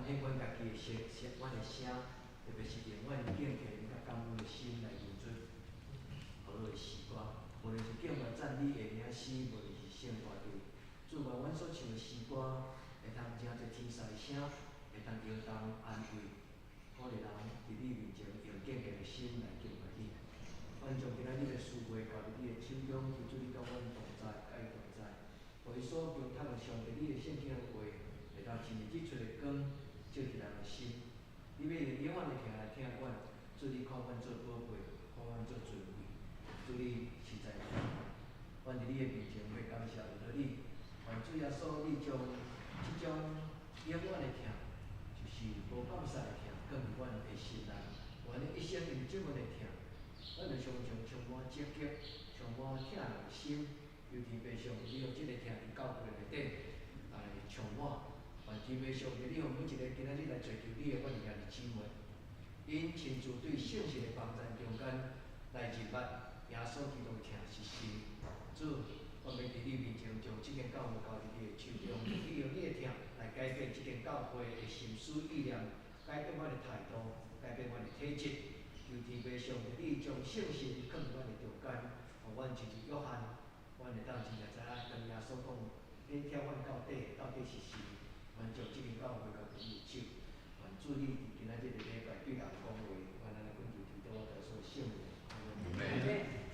獻阮家己的聲，聲，阮的聲，特別是用阮敬虔佮感恩的心來認出予你的詩歌。無論是敬拜讚美的名詩，無論是聖歌曲，主願阮所唱的詩歌，會通誠濟天使的聲，會通搖動安慰，鼓勵人佇你面前用敬虔的心來敬拜你。阮將今仔日的聚會交佇你的手中，求主你佮阮同在，佮伊同在，予伊所求讀的上帝你的聖經的話，會當親像日出的光，照佇人的心。你欲用永遠的疼來疼阮，主你看阮做寶貝，看阮做尊貴，主你實在疼阮。阮佇你的面前欲感謝為著你，願主耶穌你將這種永遠的疼，就是無放散的疼，囥佇阮的心內。願你一生因這份的疼，咱就常常充滿積極，充滿疼人的心。求天父上帝，你予這个疼佇教會內底來充滿。願天父上帝，你予每一个今仔日來追求你的阮的兄弟姊妹，𪜶親自對聖神的幫贊中間來認捌耶穌基督的疼是神。主，我欲佇你面前將這間教會交佇你的手中，你用你的疼來改變這間教會的心思意念，改變阮的態度，改變阮的體質。求天父上帝，你將聖神囥佇阮的中間，予阮親像約翰，阮會當真正知影當耶穌講，恁疼阮到底，到底是神。阮將這間教會交佇你的手，願主你佇今仔日這個禮拜對人講話，阮按呢懇求基督耶穌的聖名。阿們。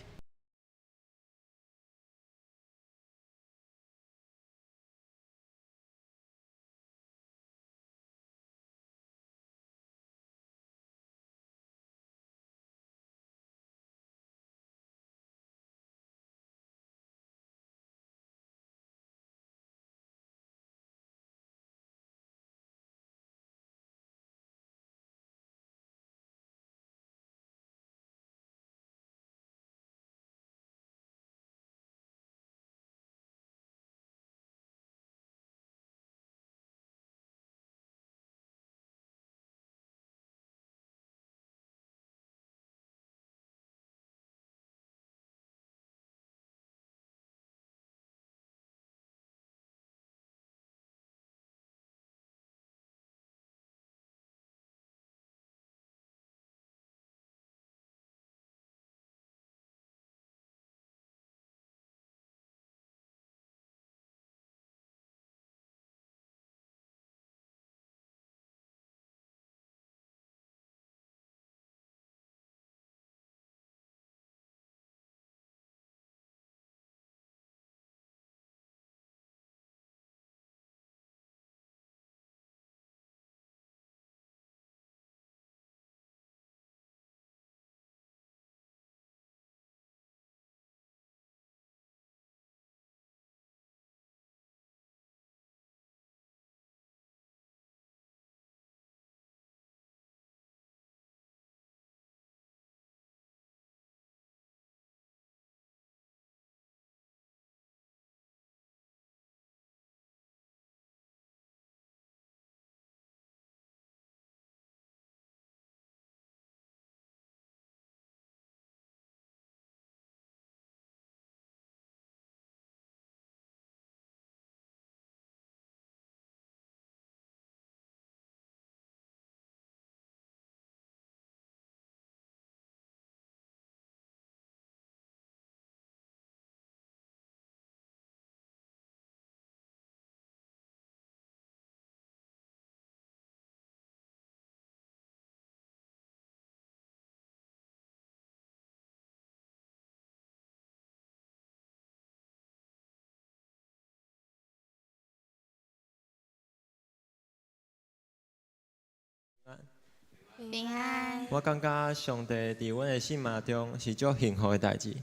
平安。我感覺上帝佇阮的生命中是足幸福的代誌。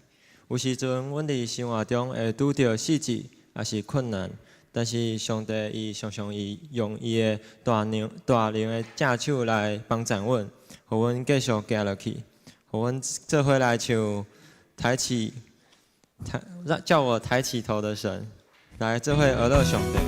有時陣，阮佇生活中會拄著試試，抑是困難，但是上帝伊常常伊用伊的大能大能的正手來幫助阮，予阮繼續行落去，予阮做伙來唱抬起抬，讓叫我抬起頭的神，來做伙學樂上帝。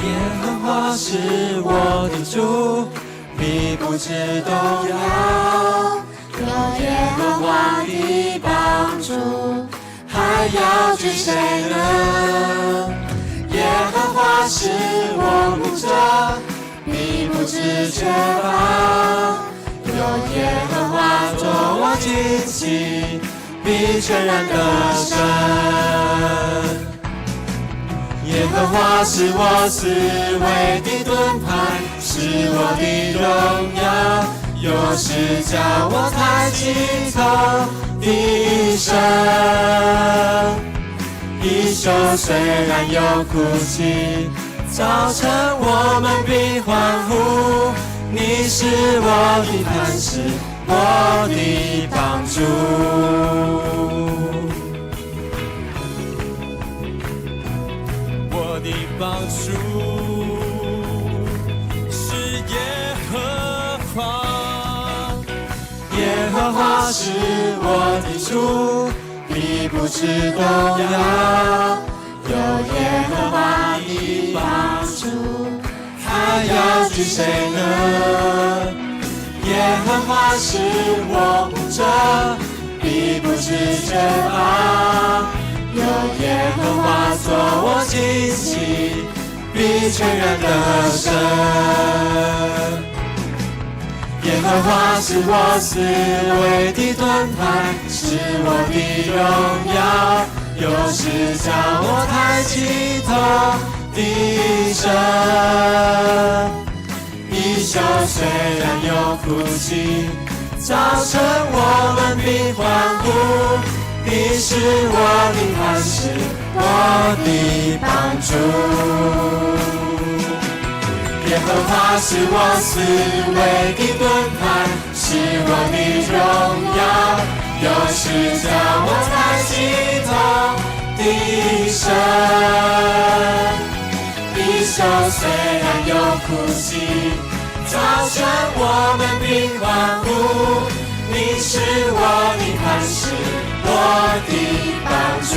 耶和華是我的主，必不致動搖。有耶和華的幫助，還要懼誰呢？耶和華是我牧者，必不致缺乏。有耶和華作我旌旗，必全然得勝。耶和華是我四圍的盾牌，是我的榮耀，又是叫我抬起頭的神。一宿雖然有哭泣，早晨我們必歡呼。你是我的磐石，我的幫助。我的幫助是耶和華，耶和華是我的主，必不致動搖。有耶和華的幫助，還要懼誰呢？耶和華是我牧者，必不致缺乏。有耶和華作我旌旗，必全然得勝。耶和華是我四圍的盾牌，是我的榮耀，又是叫我抬起頭的神。一宿雖然有哭泣，早晨我們必歡呼。你是我的磐石，我的幫助。耶和華是我四圍的盾牌，是我的榮耀，又是叫我抬起頭的神。一宿雖然有哭泣，早晨我們必歡呼。你是我的磐石，我的幫助。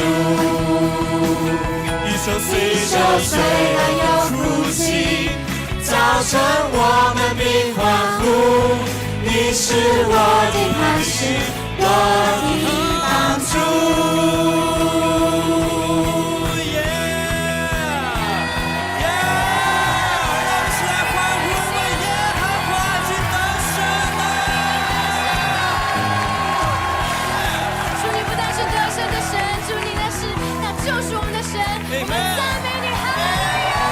一宿雖然有哭泣，早晨我們必歡呼。你是我的磐石，我的幫助。 Yeah，讓我們一起來歡呼，我們耶和華已經得勝了。主，你不但是得勝的神，主，你那是那就是我們的神，我們讚美你，哈利路亞。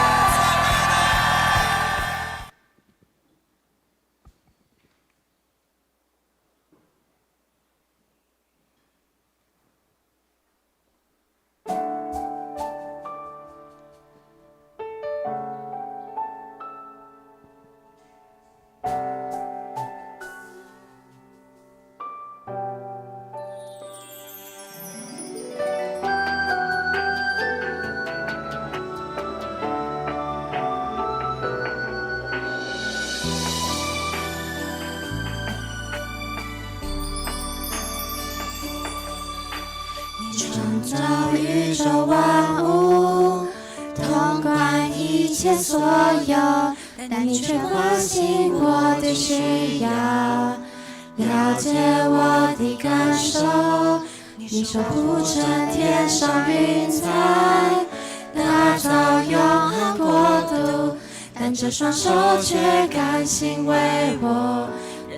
你創造宇宙萬物，統管一切所有，但你卻關心我的需要，了解我的感受。你手鋪成天上雲彩，打造永恆國度，但這雙手卻甘心為我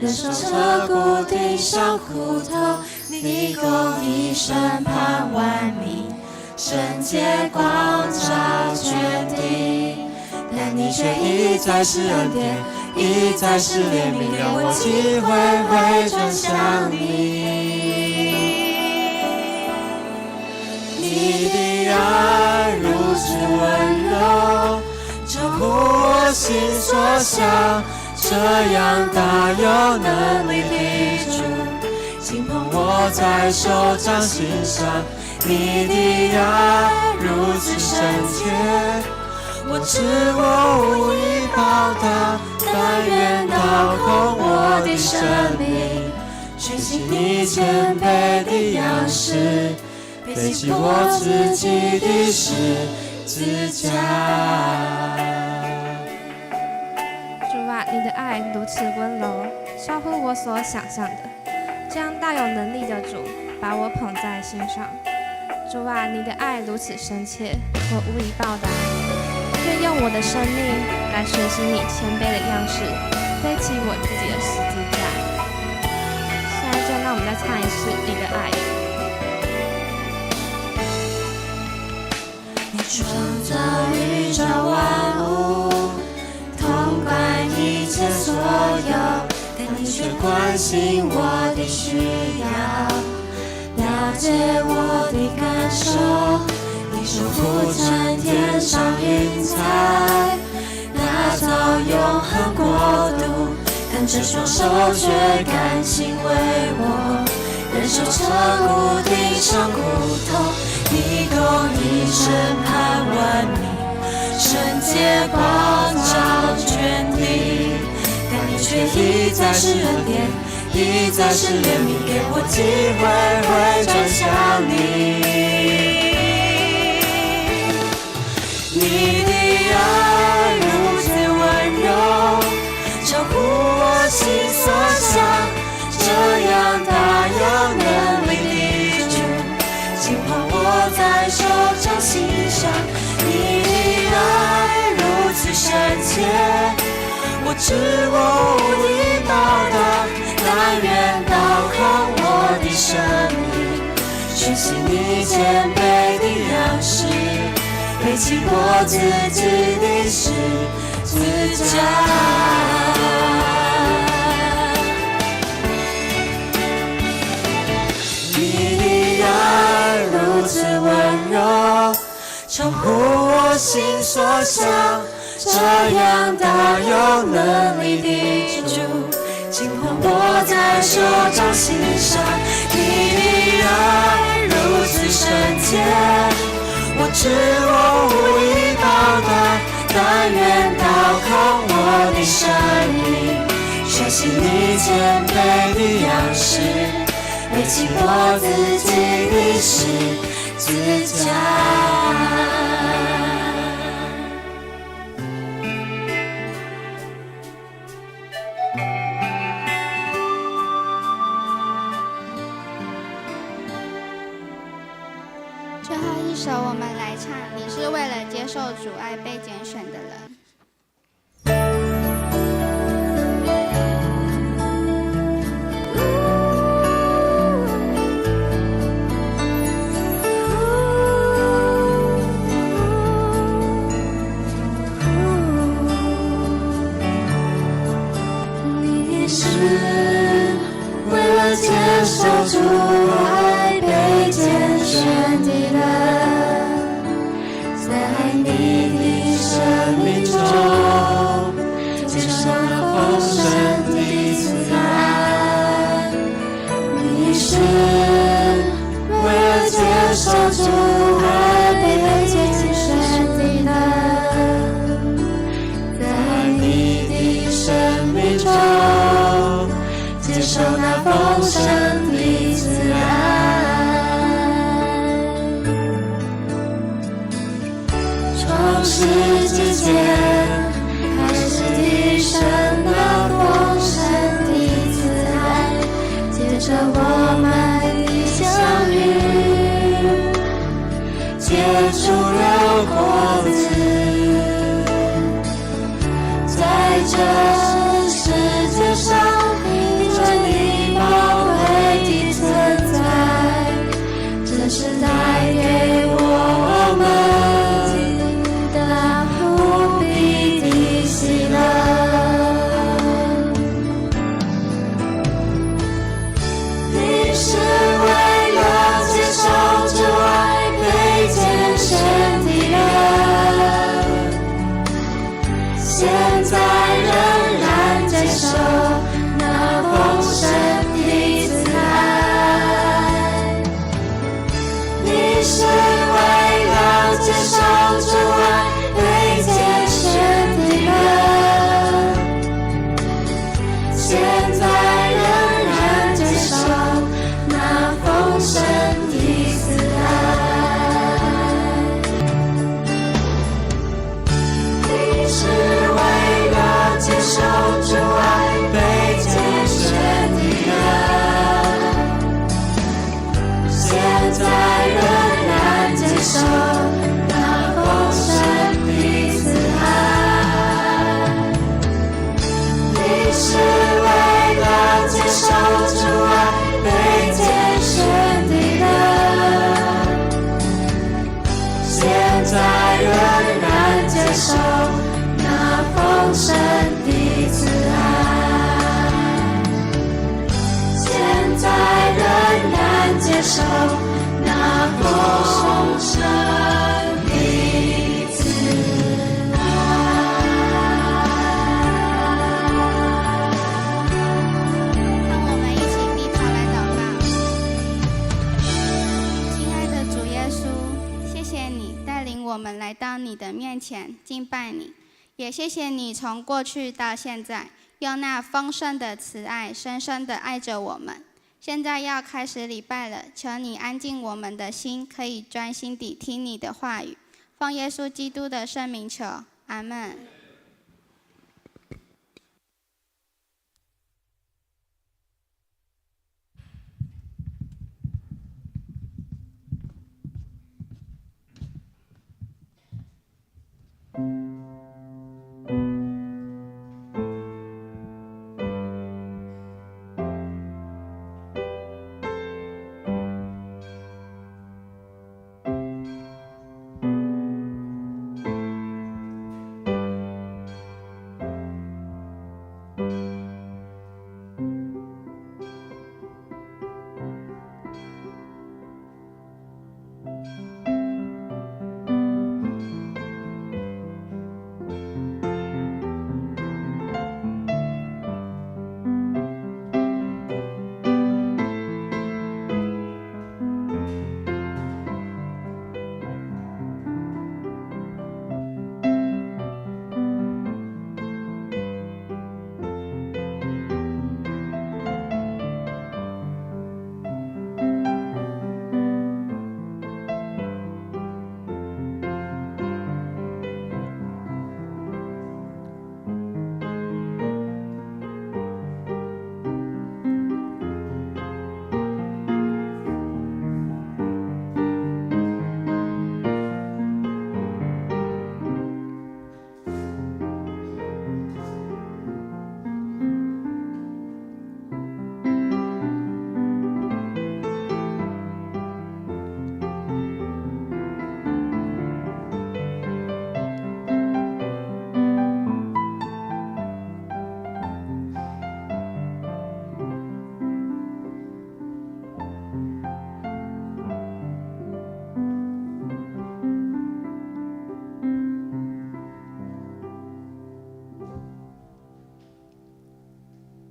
忍受徹骨頂上苦頭。你公義審判萬民，聖潔光照全地，但你卻一再施恩典，一再施憐憫，讓我機會回轉向你。你的愛如此溫柔，超乎我心所想，這樣大有能力的主，請捧我在手掌心上。你的愛如此深切，我知我無以報答，但願倒空我的生命，學習你謙卑的樣式，背起我自己的十字架。主啊，啊，你的愛如此溫柔，超乎我所想象的。這樣大有能力的主，把我捧在心上。主啊，你的愛如此深切，我無以報答。願用我的生命來學習你謙卑的樣式，背起我自己的十字架。現在就讓我們再唱一次《你的愛》。你創造宇宙萬物，統管一切所有，但你卻關心我的需要，了解我的感受。你手扶撐天上雲彩，打造永恆國度，但這雙手卻甘心為我忍受徹骨頂上苦痛。你公義審判萬民，聖潔光照全地，但你卻一再施恩典，一再施憐憫，給我機會回轉向你。你的愛如此溫柔，超乎我心所想，這樣大有能力的主，請捧我在手掌心上。你的愛如此深切，我知我無以報答，但願倒空我的生命，學習你謙卑的樣式，背起我自己的十字架。你的愛如此溫柔，超乎我心所想，這樣大有能力的主，請捧我在手掌心上。你的愛如此深切，我知我無以報答，但願倒空我的生命，學習你謙卑的樣式，背起我自己的十字架。最後一首，我們來唱《你是為了接受主愛被揀選的人》。你是為了接受主愛被揀選的人，在你的生命中接受了豐盛的慈愛。你是為了接受主愛被揀選的人，在你的生命中接受那豐盛的慈愛。創世之前開始提升那豐盛的慈愛，藉著我們的相遇，結出了果子，在這世界上，憑著你寶貴的存在，這是帶給我們大無比的喜樂。你是為了接受主愛被揀選的人，現在仍然接受那豐盛的慈愛。現在仍然接受那豐盛的慈愛。讓我們一起低頭來禱告。親愛的主耶穌，謝謝你帶領我們來到你的面前敬拜你，也謝謝你從過去到現在，用那豐盛的慈愛深深的愛着我們。現在要開始禮拜了，求你安靜我們的心，可以專心地聽你的話語。奉耶穌基督的聖名求，阿門。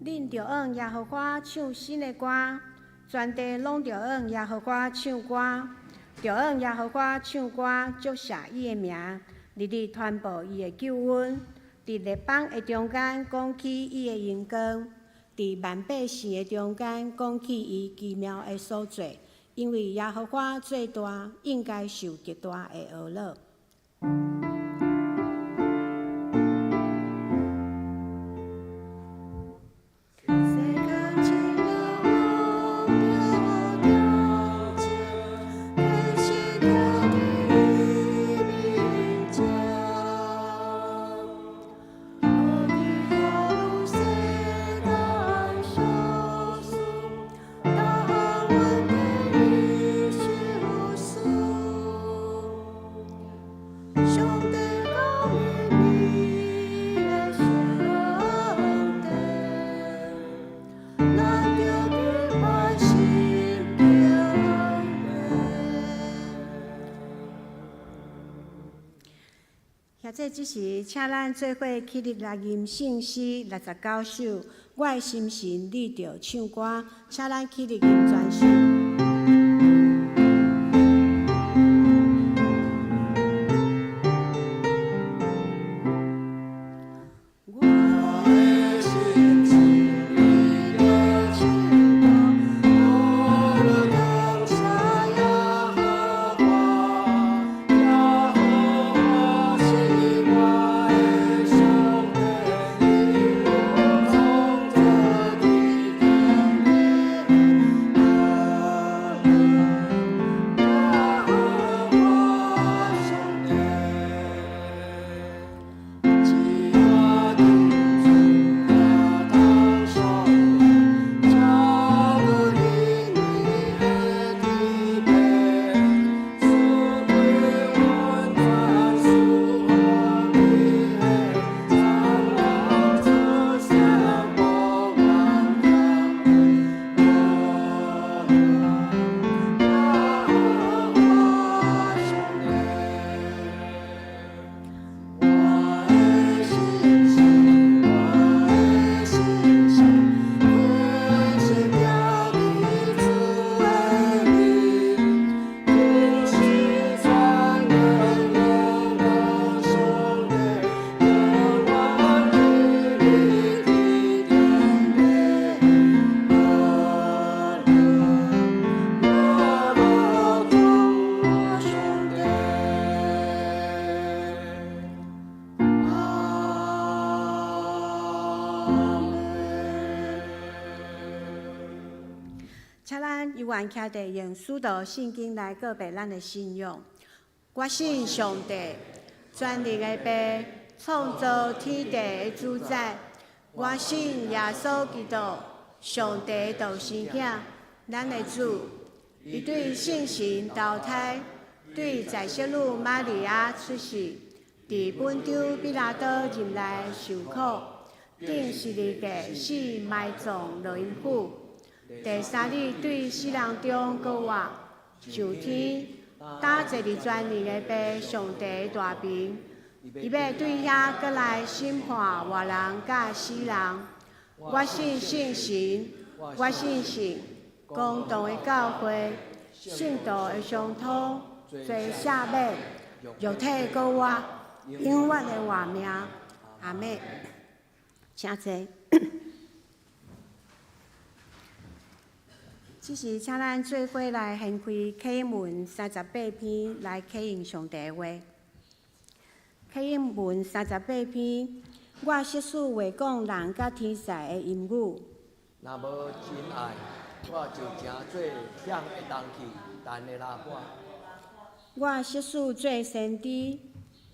恁著按耶和華唱新的歌，全地攏著按耶和華唱歌，著按耶和華唱歌，祝謝伊的名，日日傳報伊的救恩，佇列邦的中間講起伊的榮光，佇萬百姓的中間講起伊奇妙的所作，因為耶和華最大，應該受極大的呵咾。這這時，請咱做伙起立來吟聖詩69首。我的心神，你著唱歌，請咱起立吟全首。我願徛佇用使徒信經來告白咱的信仰。我信上帝，全能的父，創造天地的主宰。我信耶穌基督，上帝的獨生囝，咱的主。伊對聖神投胎，對在聖女瑪利亞出世，佇本丟彼拉多任內受苦，釘十字架死埋葬落陰府。第三日對死人中閣活，上天，搭坐佇全能的父上帝的大爿，伊欲對遐閣來審判活人佮死人。我信聖神，我信信公同的教會，聖徒的相通，罪赦免，肉體閣活，永遠的活命。阿們，請坐。這時，請咱做伙來掀開啟應文38篇來啟應上帝的話。啟應文三十八篇，我實使會講人佮天使的音語。若無真愛，我就成做響的銅器，彈的喇叭。我實使做先知，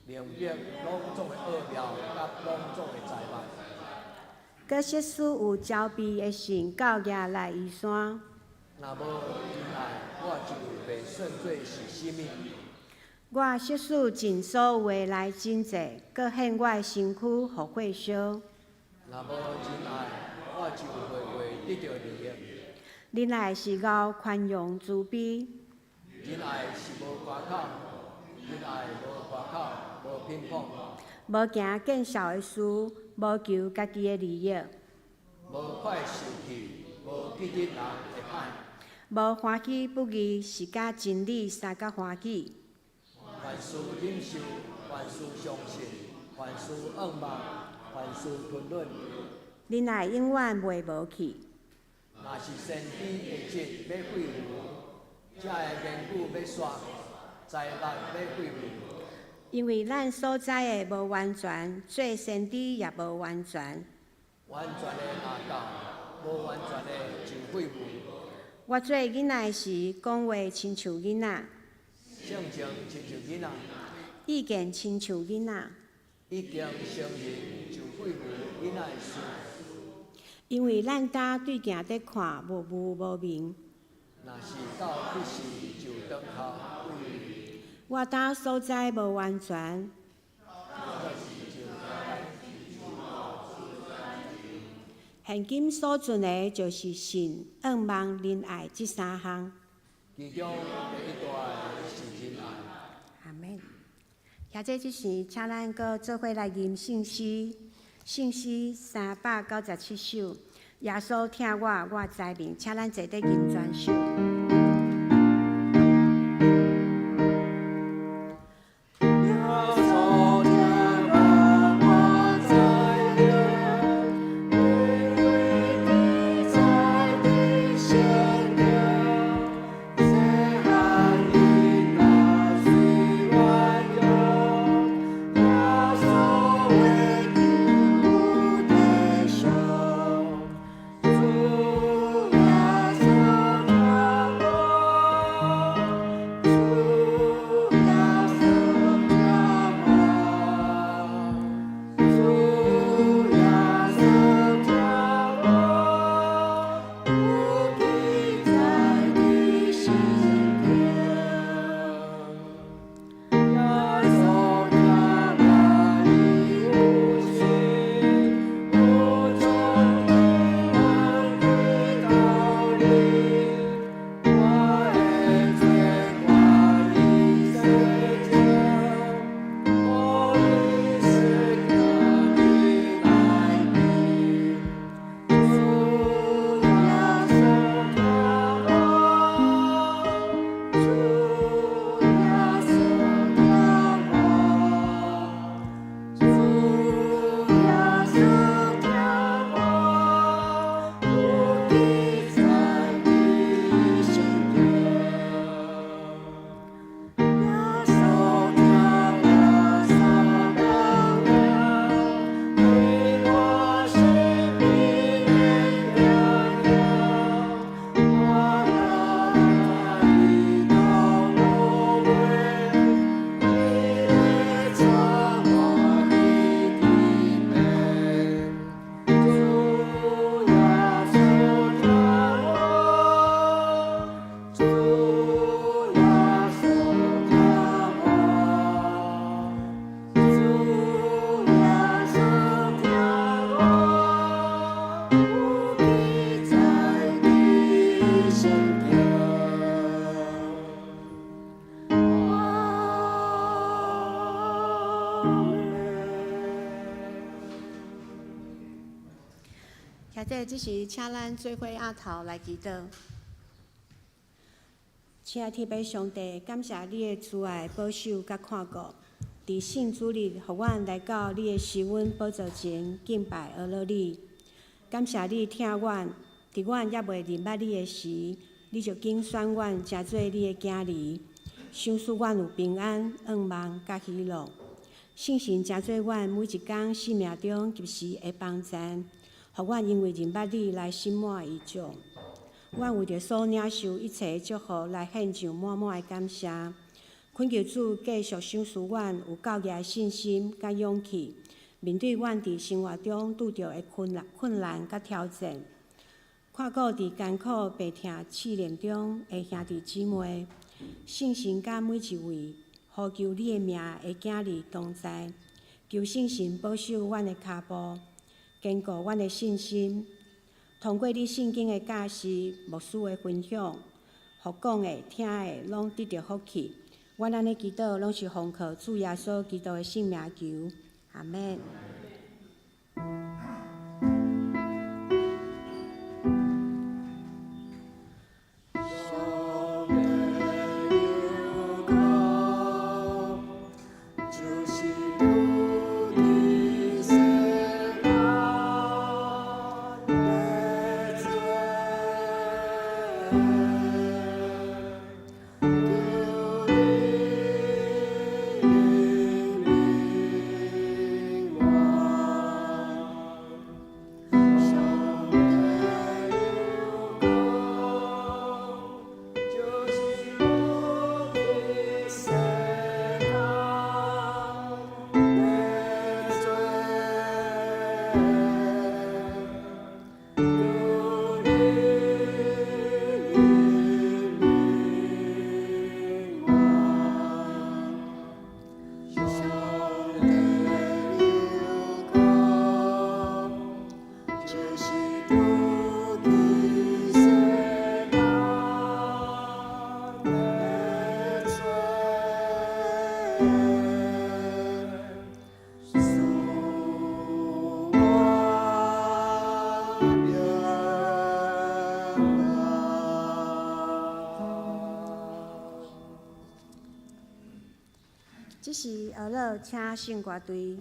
明白攏總的奧妙佮攏總的才物。閣實使有澆備的神教舉來移山。若無仁愛，我就袂算做是啥物。我實使盡所有的來賑濟，閣獻我的身軀予火燒。若無仁愛，我就袂袂得著利益。仁愛是𠢕寬容慈悲。仁愛是無誇口，仁愛無誇口，無偏頗。無行見笑的事，無求家己的利益。無快受氣，無記得人的歹。無歡喜不義，是佮真理相佮歡喜。凡事忍受，凡事相信，凡事仰望，凡事吞忍。仁愛永遠袂無去。若是先知的職欲廢除，這的言語欲煞，才物欲廢除。因為咱所知的無完全，做先知也無完全。完全的若到，無完全的就廢除。我做囡仔時，講話親像囡仔。性情親像囡仔，意見親像囡仔。已經成人就廢除囡仔的事。因為咱今對鏡佇看，無霧無明。若是到彼時就轉頭廢去。我今所知無完全。現今所存的，就是信、仰望、仁愛這三項。其中第一大的是仁愛。阿們。現在這時，請咱閣做伙來吟聖詩，聖詩397首。耶穌疼我，我知明，請咱坐佇吟全首。主耶穌疼弟，這時請咱做伙徛頭來祈禱。親愛天父上帝，感謝你的慈愛、保守佮看顧。佇聖主日，予阮來到你的施恩寶座前敬拜阿樂你。感謝你疼阮，佇阮猶未認捌你的時，你就揀選阮成做你的囝兒，賞賜阮有平安、盼望佮喜樂。聖神成做阮每一工生命中及時的幫贊，予阮因為認捌你來心滿意足。阮為著所領受一切祝福來獻上滿滿的感謝。懇求主繼續賞賜阮有夠額的信心佮勇氣，面對阮佇生活中拄著的困難、困難佮挑戰。看顧佇艱苦病痛試煉中的兄弟姊妹，聖神佮每一位呼求你的名的囝兒同在，求聖神保守阮的跤步，堅固阮的信心。通過你聖經的教示、牧師的分享，予講的、聽的，攏得著福氣。阮按呢祈禱，攏是奉靠主耶穌基督的聖名求，阿們。這時阿樂請聖歌隊。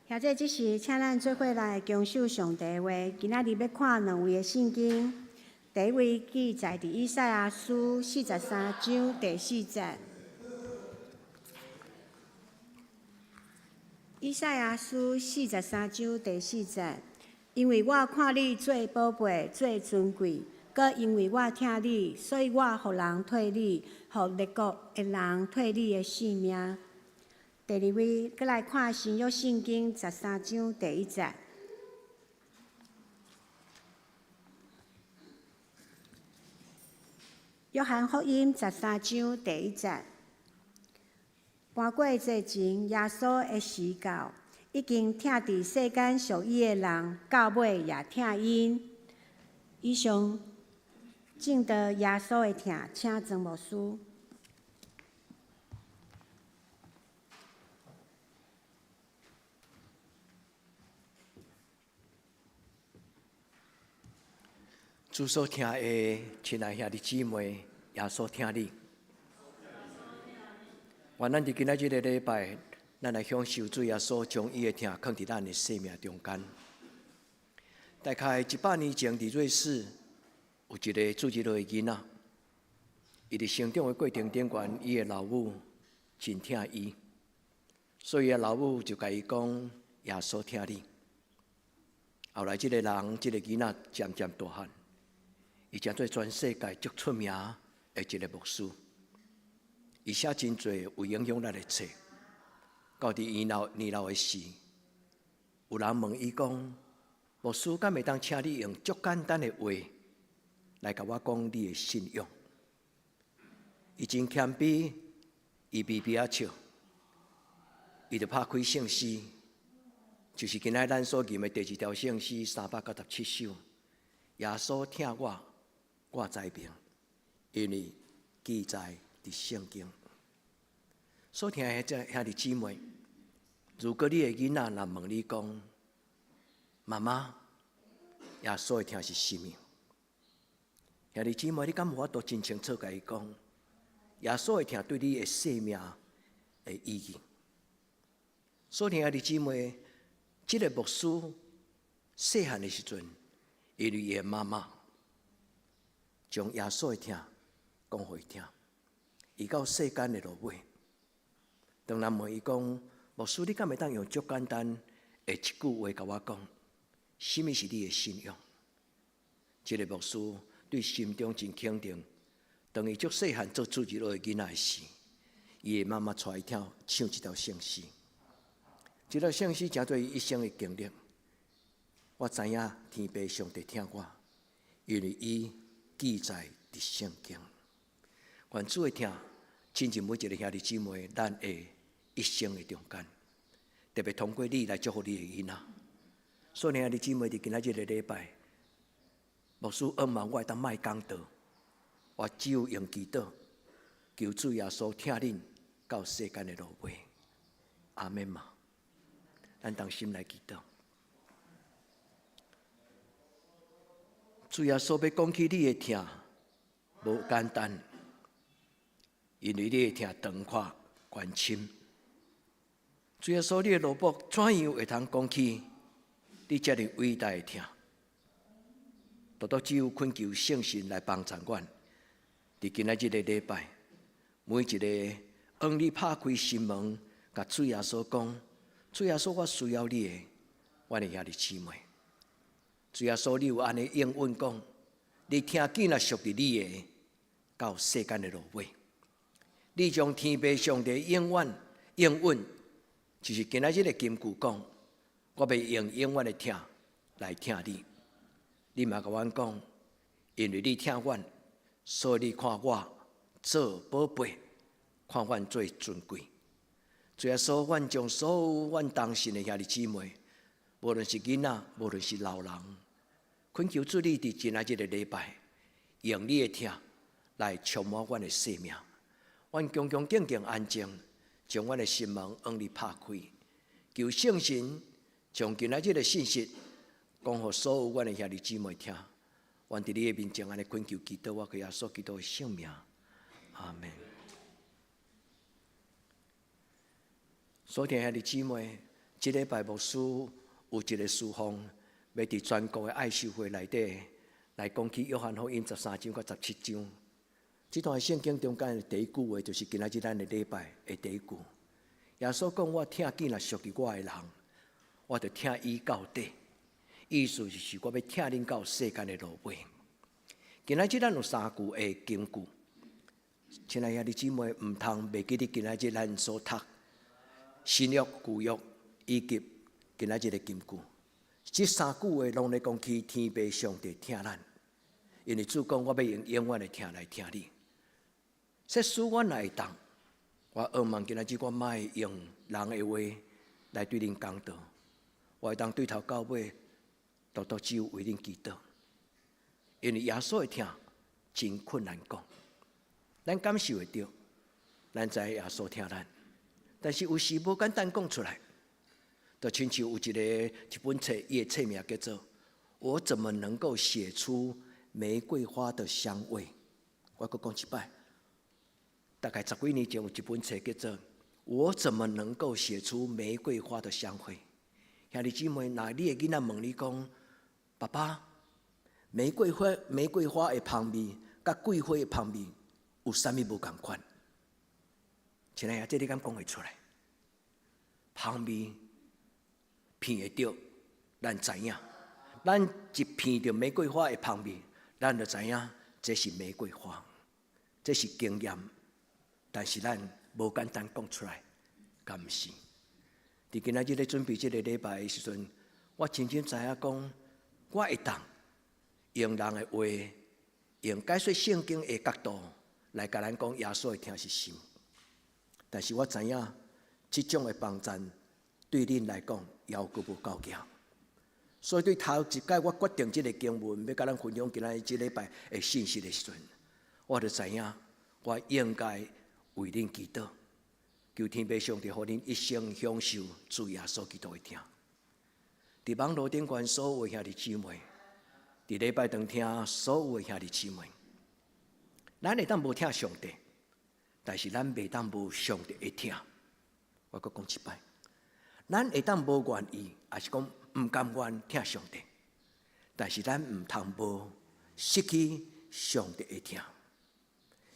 現在這時，請咱做伙來享受上帝話。今仔日欲看兩位的聖經，第一位記載佇以賽亞書43章第4節。以賽亞書四十三章第四節，因為我看你做寶貝，做尊貴，閣因為我疼你，所以我予人替你，予列國的人替你的性命。第二位，閣來看新約聖經13章第1節。約翰福音十三章第一節。搬過節前，耶穌的時到，已經疼佇世間屬伊的人，到尾也疼𪜶。以上證道耶穌的疼，請莊牧師。主所疼的親愛兄弟姊妹，耶穌疼你。願咱佇今仔這个禮拜，咱來享受主耶穌將伊的疼囥佇咱的生命中間。大概100年前，佇瑞士有一个主日學的囡仔，伊佇成長的過程頂懸，伊的老母真疼伊，所以伊的老母就共伊講：耶穌疼你。後來這个人，這个囡仔漸漸大漢，伊成做全世界足出名的一个牧師。伊寫真濟有影響力的冊。到佇伊老年老的時，有人問伊講：牧師，敢會當請你用足簡單的話來共我講你的信仰？伊真謙卑，伊微微仔笑，伊就拍開聖詩，就是今仔咱所吟的第二條聖詩397首。耶穌疼我，我知明，因為記載佇聖經。所疼的這兄弟姊妹，如果你的囡仔若問你講：媽媽，耶穌的疼是啥物？兄弟姊妹，你敢有法度真清楚共伊講，耶穌的疼對你的生命的意義？所疼兄弟姊妹，這个牧師細漢的時陣，因為伊的媽媽將耶穌的疼講予伊聽，伊到世間的落尾，當人問伊講：牧師，你敢會當用足簡單的一句話共我講，啥物是你的信仰？這个牧師對心中真肯定，當伊足細漢做主日學的囡仔時，伊的媽媽帶伊聽唱這條聖詩，這條聖詩成做伊一生的經歷。我知影天父上帝疼我，因為伊記載佇聖經。願主的疼親近每一个兄弟姊妹，咱的一生的中間，特別通過你來祝福你的囡仔。所以兄弟姊妹，佇今仔這个禮拜，牧師向望我會當莫講道，我只有用祈禱，求主耶穌疼恁到世間的落尾。阿們嘛，咱同心來祈禱。主耶穌欲講起你的疼，無簡單，因為你的疼長闊懸深。主耶穌，你的奴僕怎樣會通講起你這爾偉大的疼？獨獨只有懇求聖神來幫助阮。佇今仔這个禮拜，每一个向你拍開心門，共主耶穌講：主耶穌，我需要你的，阮的兄弟姊妹。主耶穌，你有按呢應允講，你疼囝若屬佇你的，到世間的落尾，你將天父上帝永遠應允，就是今仔這个金句講，我欲用永遠的疼來疼你。你嘛共阮講，因為你疼阮，所以你看我做寶貝，看阮做尊貴。主耶穌，阮將所有阮同信的兄弟姊妹，無論是囡仔，無論是老人，懇求主你佇今仔這个禮拜，用你的疼來充滿阮的生命。阮恭恭敬敬安靜，將阮的心門向你拍開，求聖神將今仔這个信息講予所有阮的兄弟姊妹聽。阮佇你的面前按呢懇求祈禱，我靠耶穌基督的聖名，阿們。所疼兄弟姊妹，這禮拜牧師有一個事奉，欲佇全國的愛修會內底來講起約翰福音13章到17章。這段聖經中間的第一句話，就是今仔日咱的禮拜的第一句。耶穌講：我疼囝若屬佇我的人，我就疼伊到底。意思就是我欲疼恁到世間的落尾。今仔日咱有三句的金句，親愛兄弟姊妹，毋通袂記得今仔日咱所讀新約、舊約以及今仔日的金句。這三句話攏咧講起天父上帝疼咱，因為主講我欲用永遠的疼來疼你。設使我若會當，我向望今仔日我莫用人的話來對恁講道，我會當對頭到尾，獨獨只有為恁祈禱。因為耶穌的疼真困難講，咱感受會著，咱知耶穌疼咱，但是有時無簡單講出來。就親像有一本冊，伊的冊名叫做《我怎麼能夠寫出玫瑰花的香味》。我閣講一擺，大概十幾年前有一本冊叫做《我怎麼能夠寫出玫瑰花的香味》。兄弟姊妹，若你的囡仔問你講，爸爸，玫瑰花的香味，佮桂花的香味有啥物無仝款？親愛的，這你敢講會出來？香味聞會著，咱知影。咱一聞著玫瑰花的香味，咱就知影這是玫瑰花，這是經驗。但是咱無簡單講出來，敢毋是？佇今仔日咧準備這個禮拜的時陣，我真正知影講，我會當用人的話，用解說聖經的角度來共咱講耶穌的疼是啥物。但是我知影這種的幫贊對恁來講猶閣無夠強，所以對頭一擺我決定這個經文欲共咱分享今仔日這禮拜的信息的時陣，我就知影我應該為恁祈禱，求天父上帝予恁一生享受主耶穌基督的疼。佇網路頂懸所有的兄弟姊妹，佇禮拜堂聽所有的兄弟姊妹，咱會當無疼上帝，但是咱袂當無上帝的疼。我閣講一擺，咱會當無願意，抑是講毋甘願疼上帝，但是咱毋通無失去上帝的疼。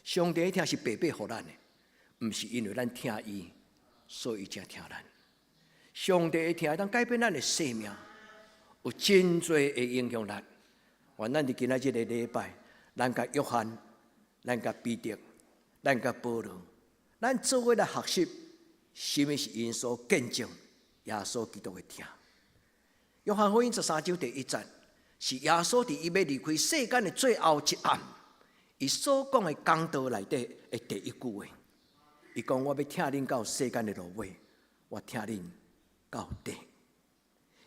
上帝的疼是白白予咱的，毋是因為咱疼伊，所以才疼咱。上帝的疼會當改變咱的生命，有真濟的影響力。願咱佇今仔這個禮拜，咱佮約翰，咱佮彼得，咱佮保羅，咱做伙來學習，啥物是𪜶所見證耶穌基督的疼。約翰福音13章第1節，是耶穌佇伊欲離開世間的最後一暗，伊所講的講道內底的第一句話。伊講：我欲疼恁到世間的落尾，我疼恁到底。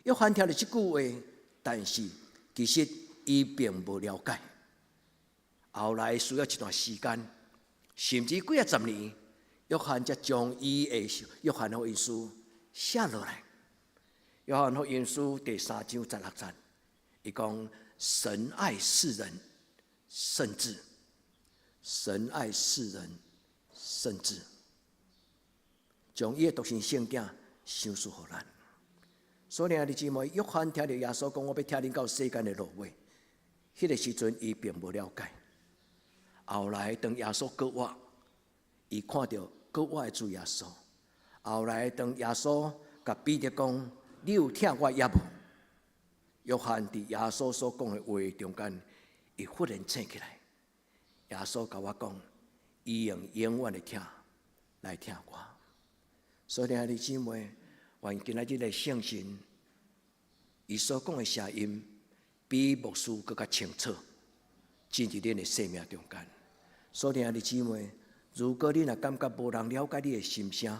約翰聽著這句話，但是其實伊並無了解。後來需要一段時間，甚至幾仔十年，約翰才將伊的約翰福音書寫落來。約翰福音書第3章16節，伊講：神愛世人，甚至神愛世人，甚至將伊的獨生聖子賞賜予咱。所以兄弟姊妹，約翰聽著耶穌講：我欲疼恁到世間的落尾，彼個時陣伊並無了解。後來當耶穌復活，伊看著復活的主耶穌。後來當耶穌共彼得講：你有疼我抑無？約翰佇耶穌所講的話中間，伊忽然醒起來。耶穌共我講：伊用永遠的疼來疼我。所以兄弟姊妹，願今仔日的聖神，伊所講的聲音，比牧師閣較清楚，進入恁的生命中間。所以兄弟姊妹，如果你若感覺無人了解你的心聲，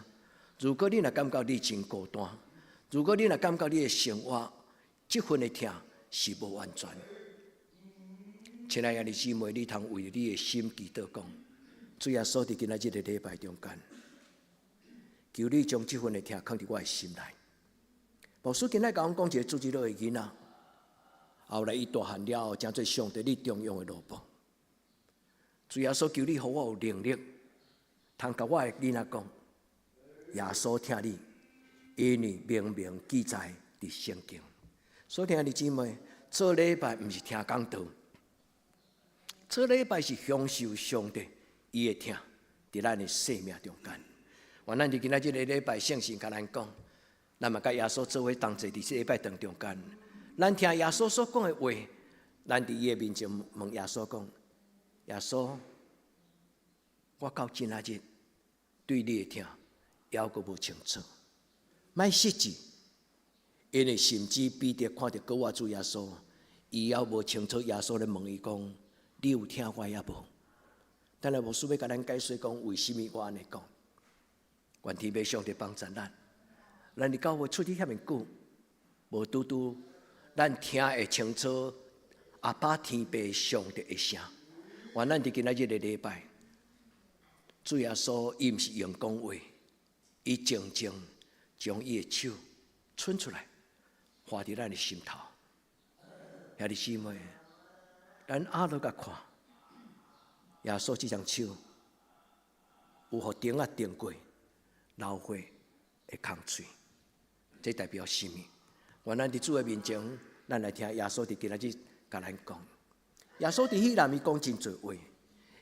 如果你若感覺你真孤單，如果你若感覺你的生活這份的疼是無完全，親愛的兄弟姊妹，你通為你的心祈禱講，主耶穌佇今仔日這個禮拜中間，求你將這份的疼放佇我的心內。牧師今仔共阮講一個主日學的囡仔，後來伊大漢了後，成做上帝你重用的奴僕。主耶穌求你予我有能力，通共我的囡仔講，耶穌疼你，因為明明記載佇聖經。所以兄弟姊妹，做禮拜毋是聽講道，做禮拜是享受上帝伊的疼佇咱的生命中間。願咱佇今仔這個禮拜，聖神共咱講，咱嘛佮耶穌做伙同齊佇這禮拜當中間，咱聽耶穌所講的話，咱佇伊的面前問耶穌講：耶穌，我到今仔日對你的疼猶閣無清楚，莫失志，因為甚至彼得看著閣活主耶穌，伊猶無清楚耶穌咧問伊講：你有疼我抑無？等下牧師欲共咱解說講，為啥物我按呢講？願天父上帝幫助咱，咱佇教會出去遐爾久，無拄拄咱聽會清楚阿爸天父上帝的聲。願咱佇今仔日的禮拜，主耶穌伊毋是用講話，伊靜靜將伊的手伸出來，劃佇咱的心頭。兄弟姊妹，咱阿落共看，耶穌這雙手有予釘仔釘過流血的空喙，這代表啥物？願咱佇主的面前，咱來聽耶穌佇今仔日共咱講。耶穌佇彼內伊講真濟話，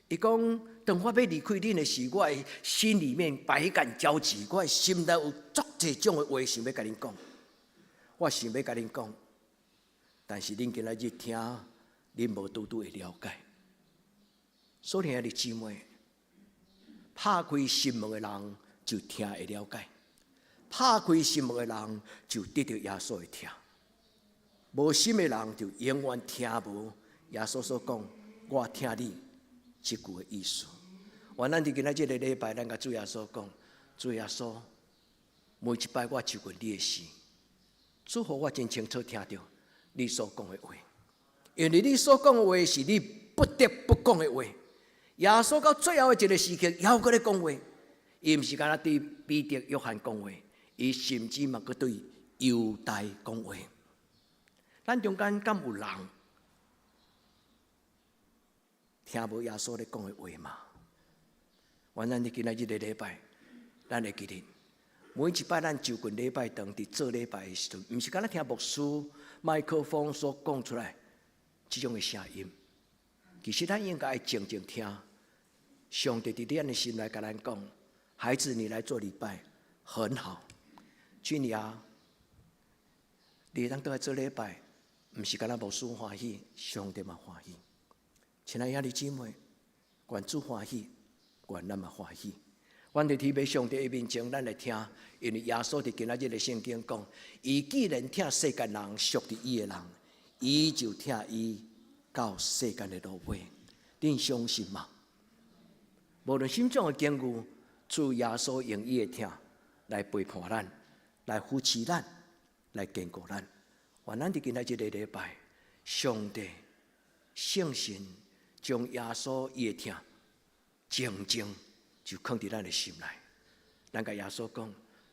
伊講當我欲離開恁的時，我的心裡面百感交集，我的心內有足濟種的話想欲共恁講，我想欲共恁講，但是恁今仔日聽，恁無拄拄會了解。所以兄弟姊妹，拍開心門的人就聽會了解，拍開心門的人就得著耶穌的疼，無心的人就永遠聽無耶穌所講，我疼你這句的意思。願咱佇今仔這個禮拜，咱共主耶穌講，主耶穌，每一擺我就近你的時，主予我真清楚聽著你所講的話，因為你所講的話是你不得不講的話。耶穌到最後的一個時刻，猶閣咧講話，伊毋是干焦對彼得、約翰講話，伊甚至嘛閣對猶大講話。咱中間敢有人聽無耶穌咧講的話嗎？願咱佇今仔日的禮拜，咱會記得每一擺咱就近禮拜堂佇做禮拜的時陣，毋是干焦聽牧師麥克風所講出來這種的聲音，其實咱應該愛靜靜聽。上帝佇咱的心內共咱講：孩子，你來做禮拜很好。俊雅，你會當倒來做禮拜，毋是干焦牧師歡喜，上帝嘛歡喜。親愛兄弟姊妹，願主歡喜，願咱嘛歡喜。阮佇天父上帝的面前，咱來聽，因為耶穌佇今仔日的聖經講，伊既然疼世間人，屬佇伊的人，伊就疼伊到世間的落尾。恁相信嗎？無論啥種的境遇，主耶穌用伊的疼來陪伴咱，來扶持咱，來堅固咱。願咱佇今仔這個禮拜，上帝聖神將耶穌伊的疼靜靜就囥佇咱的心內。咱共耶穌講：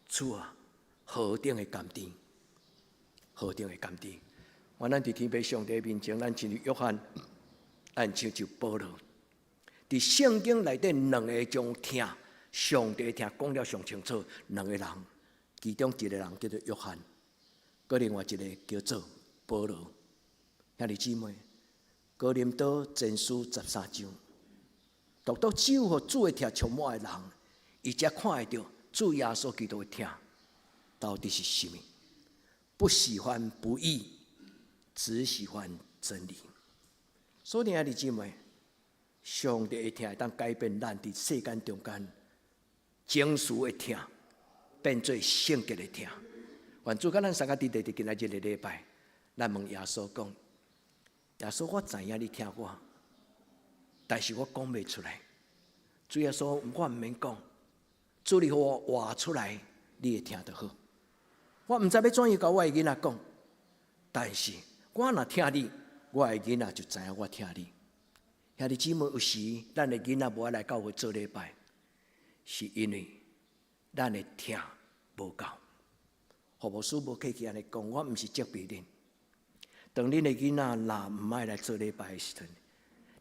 主啊，何等的甘甜，何等的甘甜！願咱佇天父上帝面前，咱親像約翰，咱親像保羅。佇聖經內底兩個將疼上帝疼講了上清楚，兩個人，其中一個人叫做約翰，閣另外一個叫做保羅。兄弟姊妹，哥林多前書13章，獨獨只有予主的疼充滿的人，伊才看會著主耶穌基督的疼到底是啥物。不喜歡不義，只喜歡真理。所以兄弟姊妹，上帝的疼會當改變咱佇世間中間情緒的疼，變做聖潔的疼。願主佮咱三個佇佇今仔這個禮拜，咱問耶穌講：耶穌，我知影你疼我，但是我講袂出來。主耶穌，我毋免講，主你予我活出來，你會聽就好。我毋知欲怎樣共我的囡仔講，但是我若疼你，我的囡仔就知影我疼你。兄弟姊妹，有時咱的囡仔無愛來教會做禮拜，是因為咱的疼無夠。何牧師無客氣按呢講，我毋是責備恁。當恁的囡仔若毋愛來做禮拜的時陣，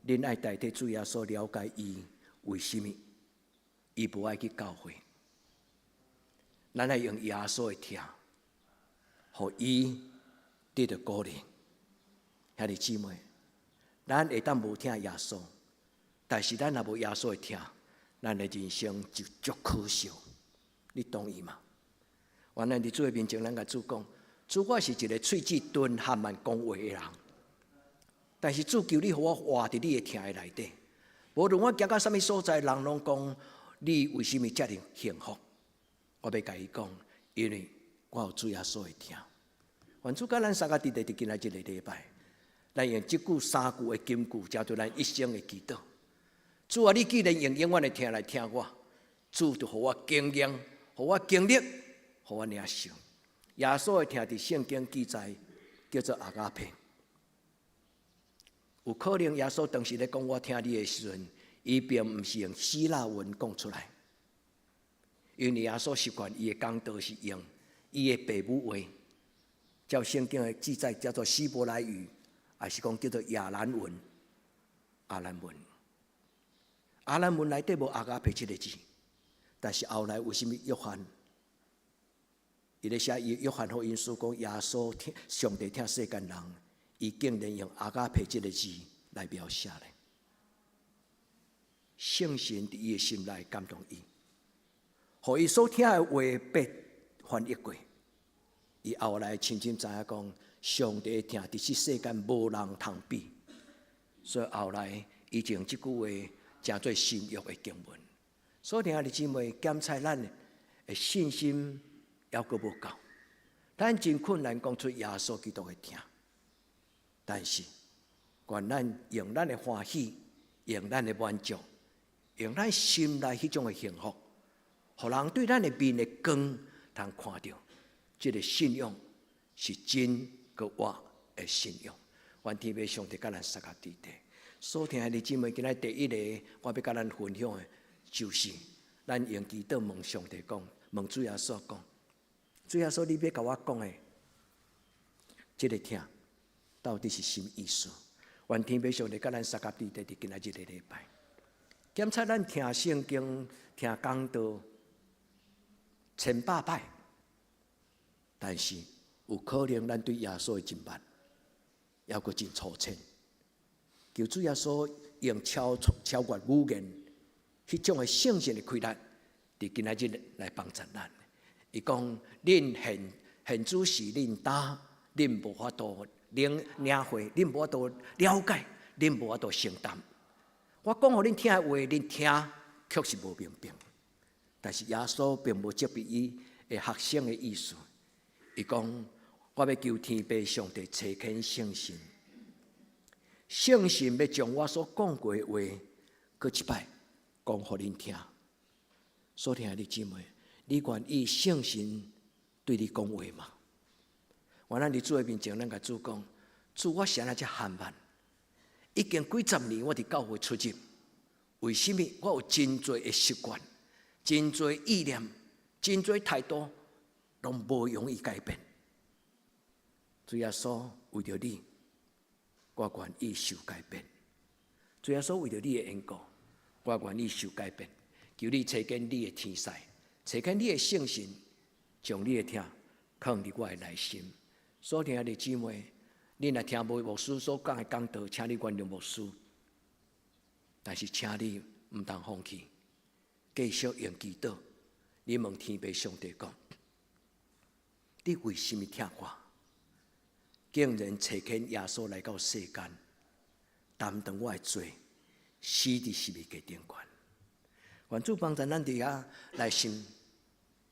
恁愛代替主耶穌了解伊為啥物伊無愛去教會。咱愛用耶穌的疼，予伊得著鼓勵。兄弟姊妹，咱會當無疼耶穌，但是咱若無耶穌的疼，咱的人生就足可笑。你同意嗎？原來佇主的面前，咱共主講：主，我是一个喙齒鈍緩慢講話的人，但是主求你予我活佇你的疼的內底。無論我行到啥物所在，人攏講你為啥物遮爾幸福？我欲共伊講，因為我有主耶穌的疼。願主佮咱相佮佇佇今仔這个禮拜，咱用這句三句的金句，成做咱一生的祈禱。主啊，你既然用永遠的疼來疼我，主就予我經驗，予我經歷，予我領受。耶穌的疼佇聖經記載叫做 agape。有可能耶穌當時咧講我疼你的時陣，伊並毋是用希臘文講出來，因為耶穌習慣伊的講道是用伊的爸母話，照聖經的記載叫做希伯來語，還是講叫做亞蘭文？亞蘭文，亞蘭文內底無 agape 這个字，但是後來為啥物約翰？伊咧寫約翰福音書講耶穌疼上帝疼世間人，伊竟然用 agape 這个字來描寫咧。聖神佇伊的心內感動伊，予伊所聽的話被翻譯過。伊後來深深知影講，上帝的疼佇這世間無人通比，所以後來伊就用這句話成做新約的經文。所以兄弟姊妹，檢查咱的信心猶閣無夠，咱真困難講出耶穌基督的疼，但是願咱用咱的歡喜，用咱的滿足，用咱心內彼種的幸福，予人對咱的面的光通看著，這个信仰是真閣活的信仰。願天父上帝佮咱相佮佇咧。所聽的姊妹，今仔第一個我欲佮咱分享的，就是咱用祈禱問上帝講，問主耶穌講，主耶穌，你欲共我講的，這个疼到底是啥物意思？願天父上帝佮咱相佮佇咧，佇今仔這个禮拜，檢查咱聽聖經、聽講道千百擺，但是有可能咱對耶穌的認捌，猶閣真粗淺。求主耶穌用超越語言，彼種的聖神的氣力，佇今仔日來幫助咱。伊講：恁現現主時恁焦，恁無法度領領會，恁無法度了解，恁無法度承擔。我講予恁聽的話，恁聽確實無明白。但是耶穌並無責備伊的學生的意思。伊講：我欲求天父上帝差遣聖神，聖神欲將我所講過的話，閣一擺講予恁聽。所聽的姊妹，你願意聖神對你講話嗎？原來佇主的面前，咱共主講：主，我是按怎遮緩慢？已經幾十年，我佇教會出入，為啥物我有真濟的習慣、真濟意念、真濟態度，攏無容易改變？主耶穌為著你，我願意受改變。主耶穌為著你的緣故，我願意受改變。求你差遣你的天使，差遣你的聖神，將你的疼放佇我的內心。所聽的姊妹，你若聽無牧師所講的講道，請你原諒牧師。但是請你毋通放棄，繼續用祈禱。你問天父上帝講：你為啥物疼我？竟然差遣耶穌來到世間，擔當我的罪，死佇十字架頂懸。願主幫助咱佇遐內心，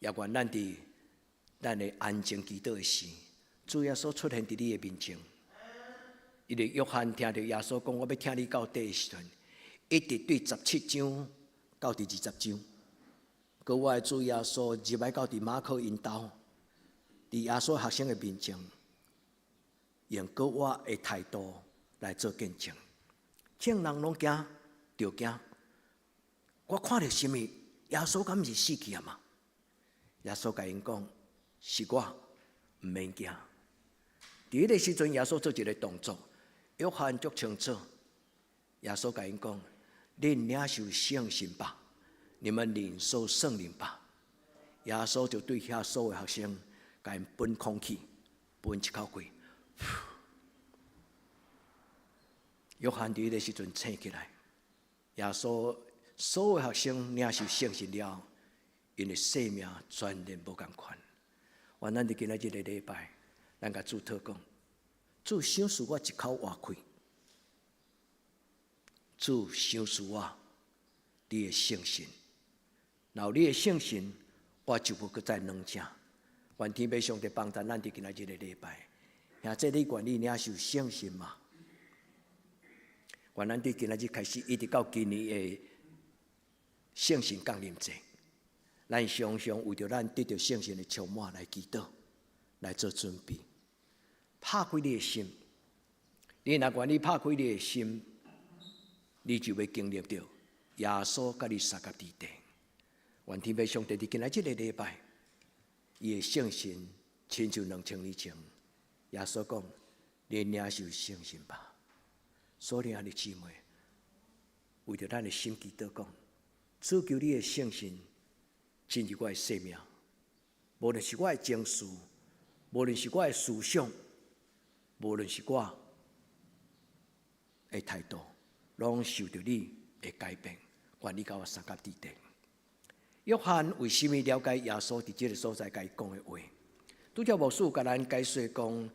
也願咱佇咱的安靜祈禱的時，主耶穌出現佇你的面前。因為約翰聽著耶穌講：我欲疼你到底的時陣，一直對17章到佇20章，閣我的主耶穌入來到佇馬可𪜶兜，佇耶穌學生的面前，用閣活的態度來做見證。眾人攏驚，著驚。我看著啥物？耶穌敢毋是死去啊嘛？耶穌共𪜶講：是我，毋免驚。佇彼个時陣，耶穌做一个動作，約翰足清楚。耶穌共𪜶講：恁領受聖神吧，你們領受聖靈吧。耶穌就對遐所有學生，共𪜶噴空氣，噴一口氣。約翰佇彼个時陣醒起來，耶穌所有學生領受聖神了，𪜶的生命全然無仝款。願咱佇今仔日个禮拜，咱共主禱告，主賞賜我一口活氣，主賞賜我你的聖神，若有你的聖神，我就無閣再軟正。願天父上帝幫助咱佇今仔日個禮拜，兄弟，你願意領受聖神嗎？願咱佇今仔日開始，一直到今年的聖神降臨節，咱常常為著咱得著聖神的充滿來祈禱，來做準備。拍開你的心，你若願意拍開你的心，你就欲經歷著耶穌佮你相佮佇地。願天父上帝佇今仔這个禮拜，伊的聖神親像2000年前，耶穌講：你領受聖神吧。所以，兄弟姊妹，為著咱的心祈禱講，主求你的聖神進入我的生命，無論是我的情緒，無論是我的思想，無論是我的態度，攏受著你的改變。願你佮我相佮佇地。約翰為啥物了解耶穌佇這个所在共伊講的話？拄才牧師共咱解說講，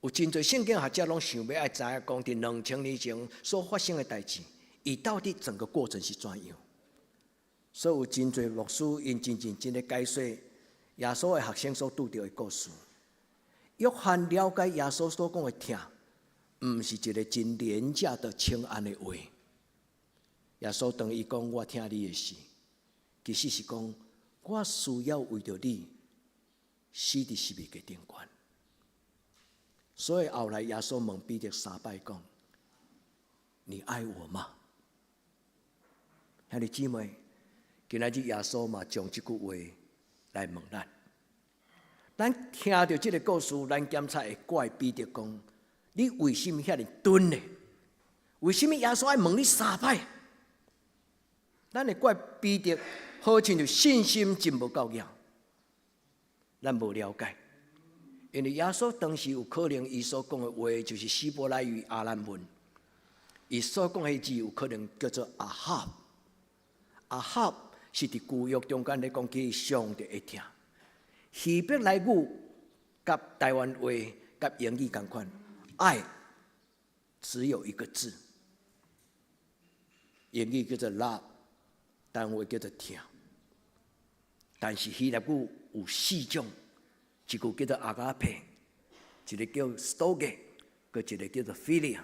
有真濟聖經學者攏想欲愛知影講，佇2000年前所發生的代誌，伊到底整個過程是怎樣？所以有真濟牧師𪜶真認真咧解說耶穌的學生所拄著的故事。約翰了解耶穌所講的疼，毋是一个真廉價的請安的話。耶穌當伊講我疼你的時，其實是講我需要為著你死佇十字架頂懸。所以後來耶穌問彼得三擺講：你愛我嗎？兄弟姊妹，今仔日耶穌嘛將這句話來問咱。咱聽著這个故事，咱檢查會怪彼得講：你為啥物遐爾鈍呢？為啥物耶穌愛問你三擺？咱會怪彼得，好親像信心真無夠強，咱無了解，因為耶穌當時有可能伊所講的話就是希伯來語亞蘭文，伊所講的字有可能叫做阿哈，阿哈是佇舊約中間咧講起上帝的疼，希伯來語佮台灣話佮英語仝款，愛只有一個字，英語叫做 love。台灣話叫做疼，但是希臘語有四種，一個叫做 agape，一个叫 storge，閣一个叫做 philia，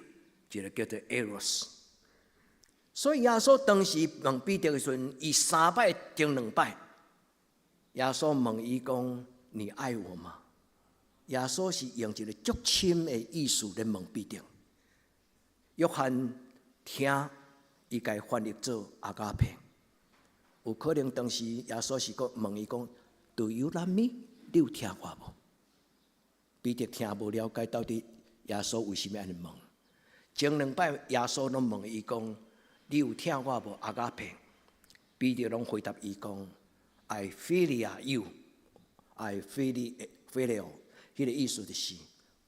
一个叫做 eros。所以耶穌當時問彼得的時陣，伊三擺停兩擺，耶穌問伊講：你愛我嗎？耶穌是用一个足深的意思來問彼得。約翰聽，伊共翻譯做 agape。有可能當時耶穌是閣問伊講：Do you love me？你有疼我無？彼得聽無了解到底耶穌為啥物按呢問。前兩擺耶穌攏問伊講：你有疼我無？Agape。彼得攏回答伊講：I philia you，I phileo。彼个意思就是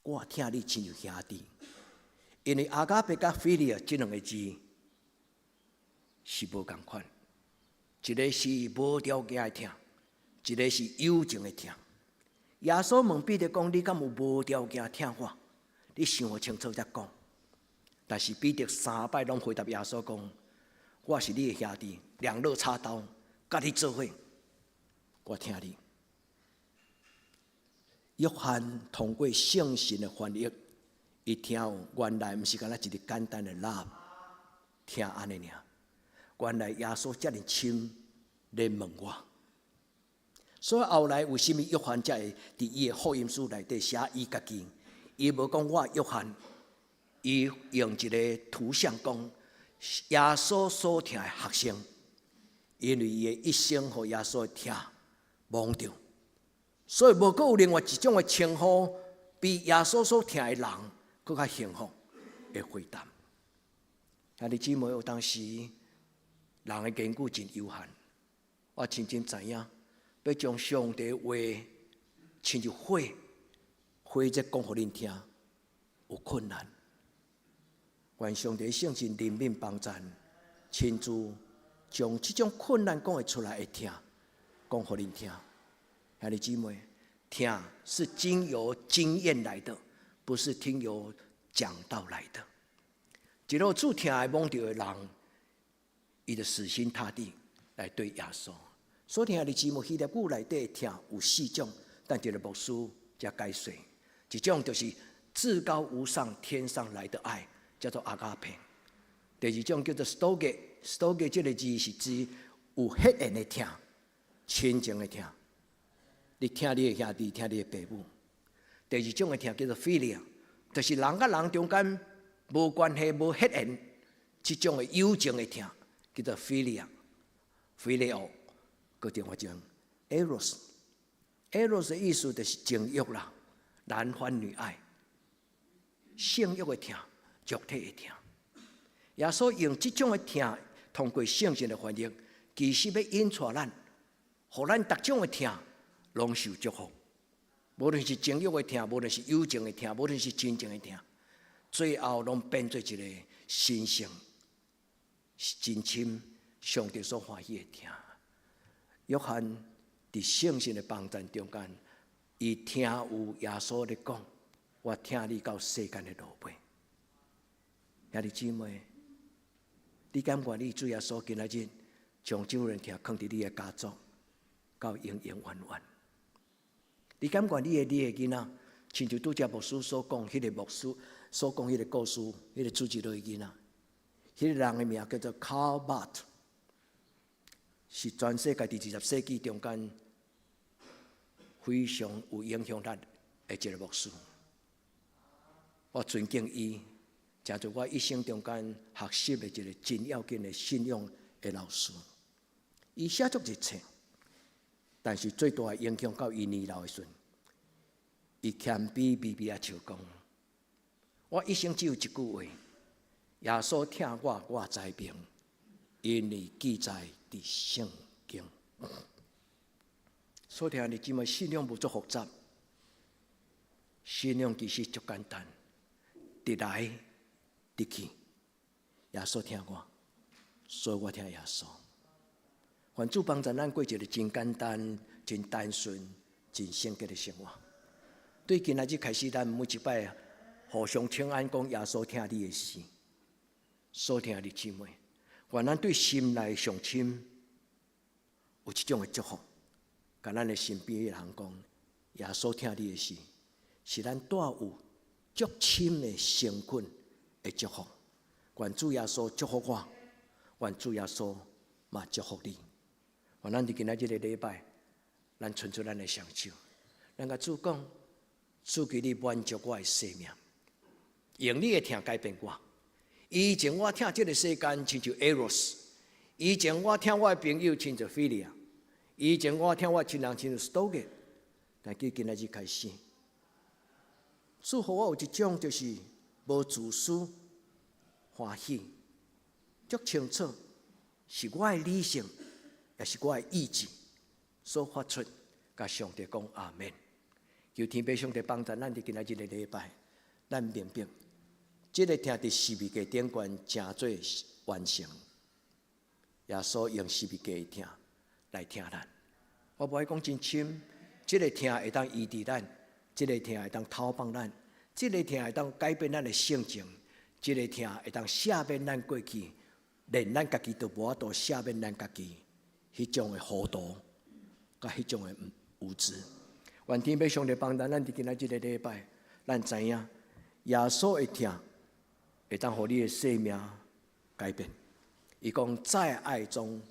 我疼你親像兄弟。因為 agape 佮 philia 這兩个字是無仝款。一个是無條件的疼，一个是友情的疼。耶穌問彼得講：你敢有無條件疼我？你想清楚才講。但是彼得三擺攏回答耶穌講：我是你的兄弟，兩肋插刀，佮你做伙，我疼你。約翰通過聖神的翻譯，伊聽原來毋是干焦一个簡單的 love，疼按呢爾。原來耶穌遮爾深來問我，所以後來為啥物約翰才會佇伊的福音書內底寫伊家己？伊無講我約翰，伊用一个圖像講耶穌所疼的學生，因為伊的一生予耶穌的疼蒙著，所以無閣有另外一種的稱呼，比耶穌所疼的人閣較幸福的回答。兄弟姊妹，有當時人的言語真有限，我深深知影，欲欲將上帝話親像火火熱講予恁聽，有困難。願上帝聖神憐憫幫贊，親自將這種困難講會出來的疼，講予恁聽。兄弟姊妹，疼是經由經驗來的，不是聽由講道來的。一個主疼愛摸著的人，伊就死心塌地來對耶穌。所以兄弟姊妹，希臘語內底疼有四種，等一个牧師才解說。一種就是至高無上天上來的愛，叫做 agape。第二種叫做 storge，storge 這个字是指有血緣的疼，親情的疼。你疼你的兄弟，疼你的爸母。第二種的疼叫做 philia，就是人佮人中間無關係、無血緣，這種的友情的疼，叫做 philia，phileo。閣另外一種 eros，eros 的意思就是情欲啦，男歡女愛，性欲的疼，肉體的疼。耶穌用這種的疼，通過聖經的翻譯，其實欲引帶咱，予咱逐種的疼攏受祝福。無論是情欲的疼，無論是友情的疼，無論是親情的疼，最後攏變做一個神聖、真深上帝所歡喜的疼。約翰佇聖神的幫贊中間，伊聽有耶穌咧講：我疼你到世間的落尾。兄弟姊妹，你感覺你主耶穌今仔日將這份疼囥佇你的家族，到永永遠遠？你感覺你的囡仔，親像拄才牧師所講，彼個牧師所講彼個故事，彼個主日的囡仔，彼個人的名叫做 Karl Barth，是全世界佇20世紀中間非常有影響力的一個牧師。我尊敬伊，成做我一生中間學習的一個真要緊的信仰的老師。伊寫足一冊，但是最大的影響到伊年老的時陣，伊謙卑微微仔笑講：我一生只有一句話，耶穌疼我，我知明，因為記載佇聖經。所以兄弟姊妹，信仰無足複雜，信仰其實足簡單，直來直去。耶穌疼我，所以我疼耶穌。願主幫助咱過一個真簡單、真單純、真聖潔的生活。對今仔日開始，咱每一擺互相請安，講耶穌疼你的時，所疼的姊妹，願咱對心內上深有這種的祝福，共咱的身邊的人講，耶穌疼你的時，是咱帶有足深的誠懇的祝福。願主耶穌祝福我，願主耶穌嘛祝福你。願咱佇今仔這個禮拜，咱伸出咱的雙手，咱共主講，主求你滿足我的生命，用你的疼改變我。以前我疼這個世間親像 Eros，以前我疼我的朋友親像 Philia，以前我疼我親人親像 Storge，但自今仔日開始，主予我有一種就是無自私、歡喜、足清楚，是我的理性，也是我的意志所發出，共上帝講阿門。求天父上帝幫助咱佇今仔日個禮拜，咱明白，這個疼佇十字架頂懸成做完成。耶穌用十字架的疼來疼咱。我無愛講真深，這個疼會當醫治咱，這個疼會當透放咱，這個疼會當改變咱的性情，這個疼會當赦免咱過去，連咱家己都無法度赦免咱家己彼種的糊塗，佮彼種的無知。願天父上帝幫助咱佇今仔這個禮拜，咱知影耶穌的疼會當予你的生命改變。伊講在愛中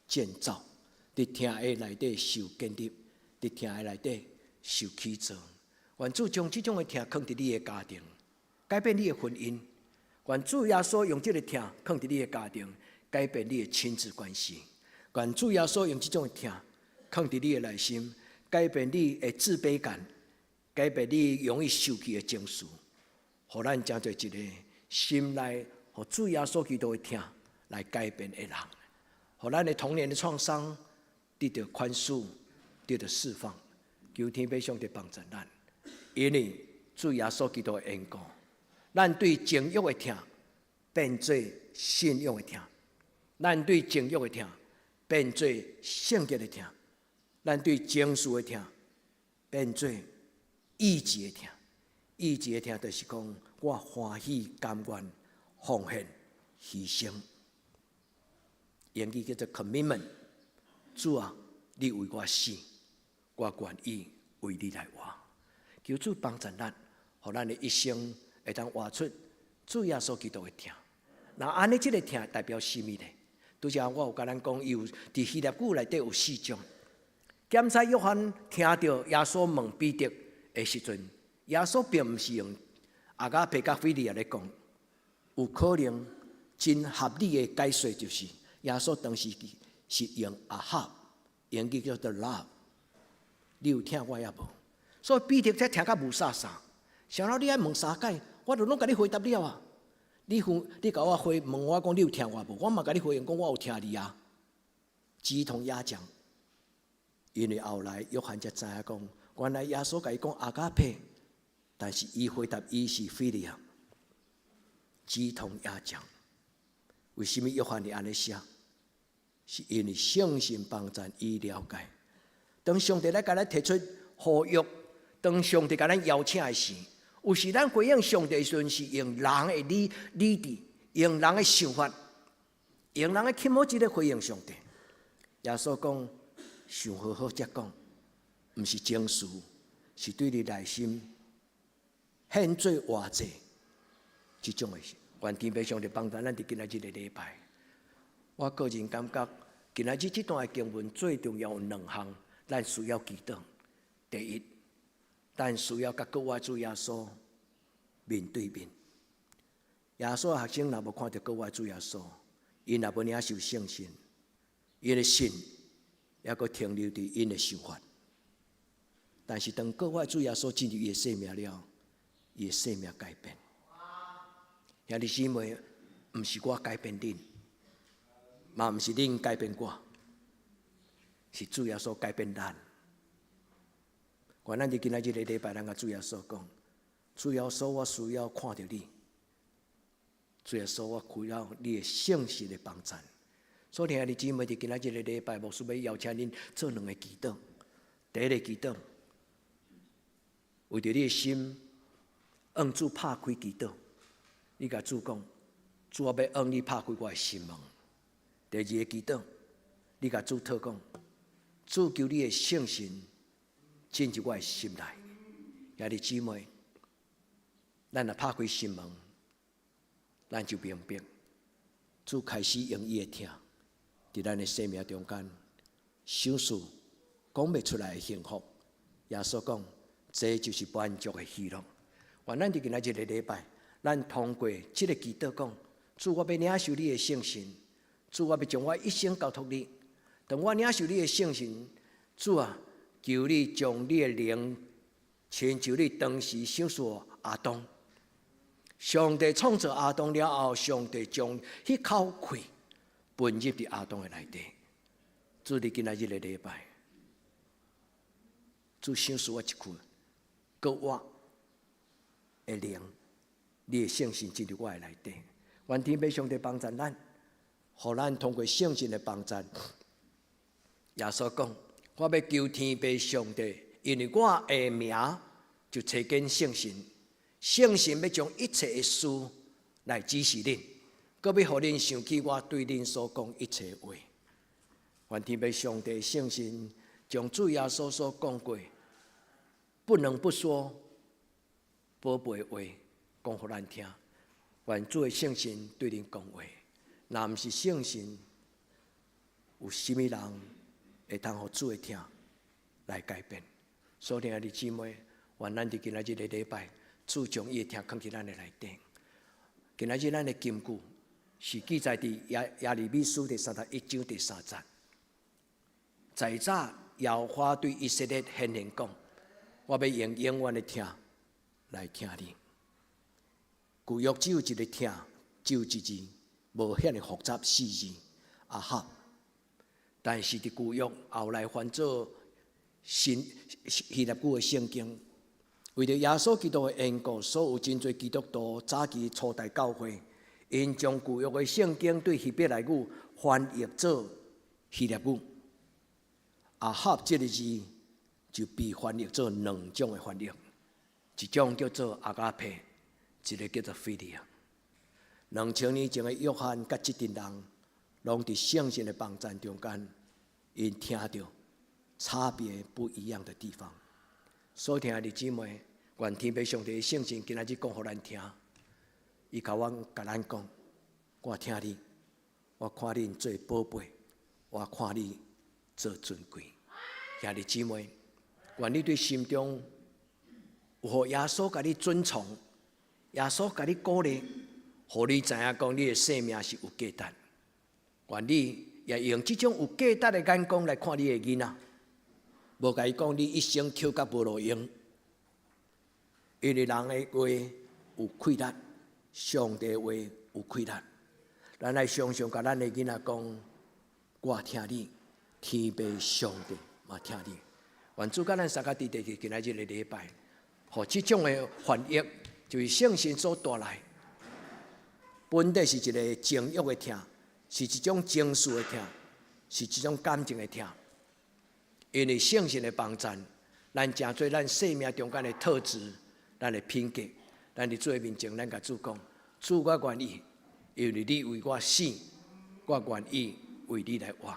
建造，佇疼的內底受建立，佇疼的內底受起造。願主將這種的疼囥佇你的家庭，改變你的婚姻。願主耶穌用這個疼囥佇你的家庭，改變你的親子關係。願主耶穌用這種的疼囥佇你的內心，改變你的自卑感，改變你容易受氣的情緒，予咱成做一個心內予主耶穌基督的疼來改變的人，予咱的童年的創傷得到寬恕，得著釋放。求天父上帝幫助咱，因為主耶穌基督的緣故，咱對情慾的疼變做信仰的疼，咱對情慾的疼變做聖潔的疼，咱對情緒的疼變做意志的疼。意志的疼就是講，我歡喜甘願奉獻犧牲。英語叫做 commitment。主啊，你為我死，我願意為你來活。求主幫助咱，予咱的一生會當活出主耶穌基督的疼。那按呢，這个疼代表啥物呢？拄才我有共咱講，有佇希臘語內底有四種。檢察約翰聽著耶穌問彼得的時陣，耶穌並毋是用αγάπη佮φιλία來講，有可能真合理的解說就是，耶穌當時是用 ἀγάπη，英語叫做 love。你有疼我抑無？所以彼得才聽甲霧煞煞。想到你愛問三擺，我就攏共你回答了啊！你問你共我回問我講你有疼我無？我嘛共你回應講我有疼你啊！雞同鴨講，因為後來約翰才知影講，原來耶穌共伊講 αγάπη，但是伊回答伊是 φιλία。雞同鴨講，為啥物約翰會按呢寫？是因為聖神幫助伊了解。當上帝來共咱提出呼籲，當上帝共咱邀請的時，有時咱回應上帝的時陣，是用人的理智，用人的想法，用人的気持ち來回應上帝。耶穌講，想好好才講，毋是情緒，是對你內心獻做活祭這種的。願天父上帝幫助咱佇今仔日個禮拜。我個人感覺，今仔日這段的經文最重要有兩項，咱需要祈禱。第一，咱需要佮閣活主耶穌面對面。耶穌學生若無看著閣活主耶穌，𪜶也無領受聖神，𪜶的信猶閣停留佇𪜶的想法。但是當閣活主耶穌進入伊的生命了，伊的生命改變。兄弟姊妹，毋是我改變恁，嘛毋是恁改變我，是主耶穌改變咱。願咱佇今仔日個禮拜，咱共主耶穌講：主耶穌，我需要看著你。主耶穌，我需要你的聖神的幫助。所以，兄弟姊妹，佇今仔日個禮拜，牧師欲邀請恁做兩个祈禱。第一个祈禱，為著你的心，向主拍開祈禱。你共主講：主，我欲向你拍開我的心門。第二个祈禱，你共主禱講：主，求你的聖神進入我的心內。兄弟姊妹，咱若拍開心門，咱就明白，主開始用伊的疼，佇咱的生命中間，賞賜講袂出來的幸福。耶穌講，這就是滿足的喜樂。願咱佇今仔日個禮拜，咱通過這个祈禱講：主，我欲領受你的聖神，主，我欲將我一生交託你。當我領受你的聖神，主啊，求你將你的靈，親像你當時賞賜亞當。上帝創造亞當了後，上帝將彼口氣噴入佇亞當的內底。主，佇今仔日個禮拜，主賞賜我一句，閣活的靈，你的聖神進入我的內底。願天父上帝幫助咱，予咱通過聖神的幫助。耶穌講：我欲求天父上帝，因為我的名就差遣聖神，聖神欲將一切的事來指示恁，閣欲予恁想起我對恁所講一切話。願天父上帝聖神將主耶穌所講過，不能不說寶貝話講予咱聽。願主的聖神對恁講話，若毋是聖神，有啥物人會當予主的疼來改變？所以，兄弟姊妹，願咱佇今仔日個禮拜，主將伊的疼囥佇咱的內底。今仔日咱的金句是記載佇耶利米書第31章第三節。在早耶和華對以色列顯現講：我欲用永遠的疼來疼你。舊約只有一个疼，只有一字，無遐爾複雜四字。亞哈。但是佇舊約後來翻做新希臘語的聖經。為著耶穌基督的緣故，所有真濟基督徒早期初代教會，𪜶將舊約的聖經對希伯來語翻譯做希臘語。阿合這个字就被翻譯做兩種的翻譯，一種叫做阿加佩，一个叫做菲利亞。2000年前的約翰佮這陣人，攏佇聖神的幫贊中間，𪜶聽著差別不一樣的地方。所聽的弟姊妹，願天父上帝的聖神今仔日講予咱聽，伊共阮共咱講，我疼你，我看恁做寶貝，我看你做尊貴。兄弟姊妹，願你對心中有予耶穌共你尊崇，耶穌共你鼓勵，予你知影講你的生命是有價值。願你也用這種有價值的眼光來看你的囡仔，無共伊講你一生跳甲無路用。因為人的話有氣力，上帝的話有氣力。咱愛常常共咱的囡仔講，我疼你，天父上帝嘛疼你。願主佮咱相佮佇佇今仔日的禮拜，予這種的翻譯，就是聖神所帶來。本底是一个情欲的疼，是一種情緒的疼，是一種感情的疼。因為聖神的幫贊，咱成做咱生命中間的特質，咱的品格，咱佇主的面前，咱共主講：主，我願意，因為你為我死，我願意為你來活。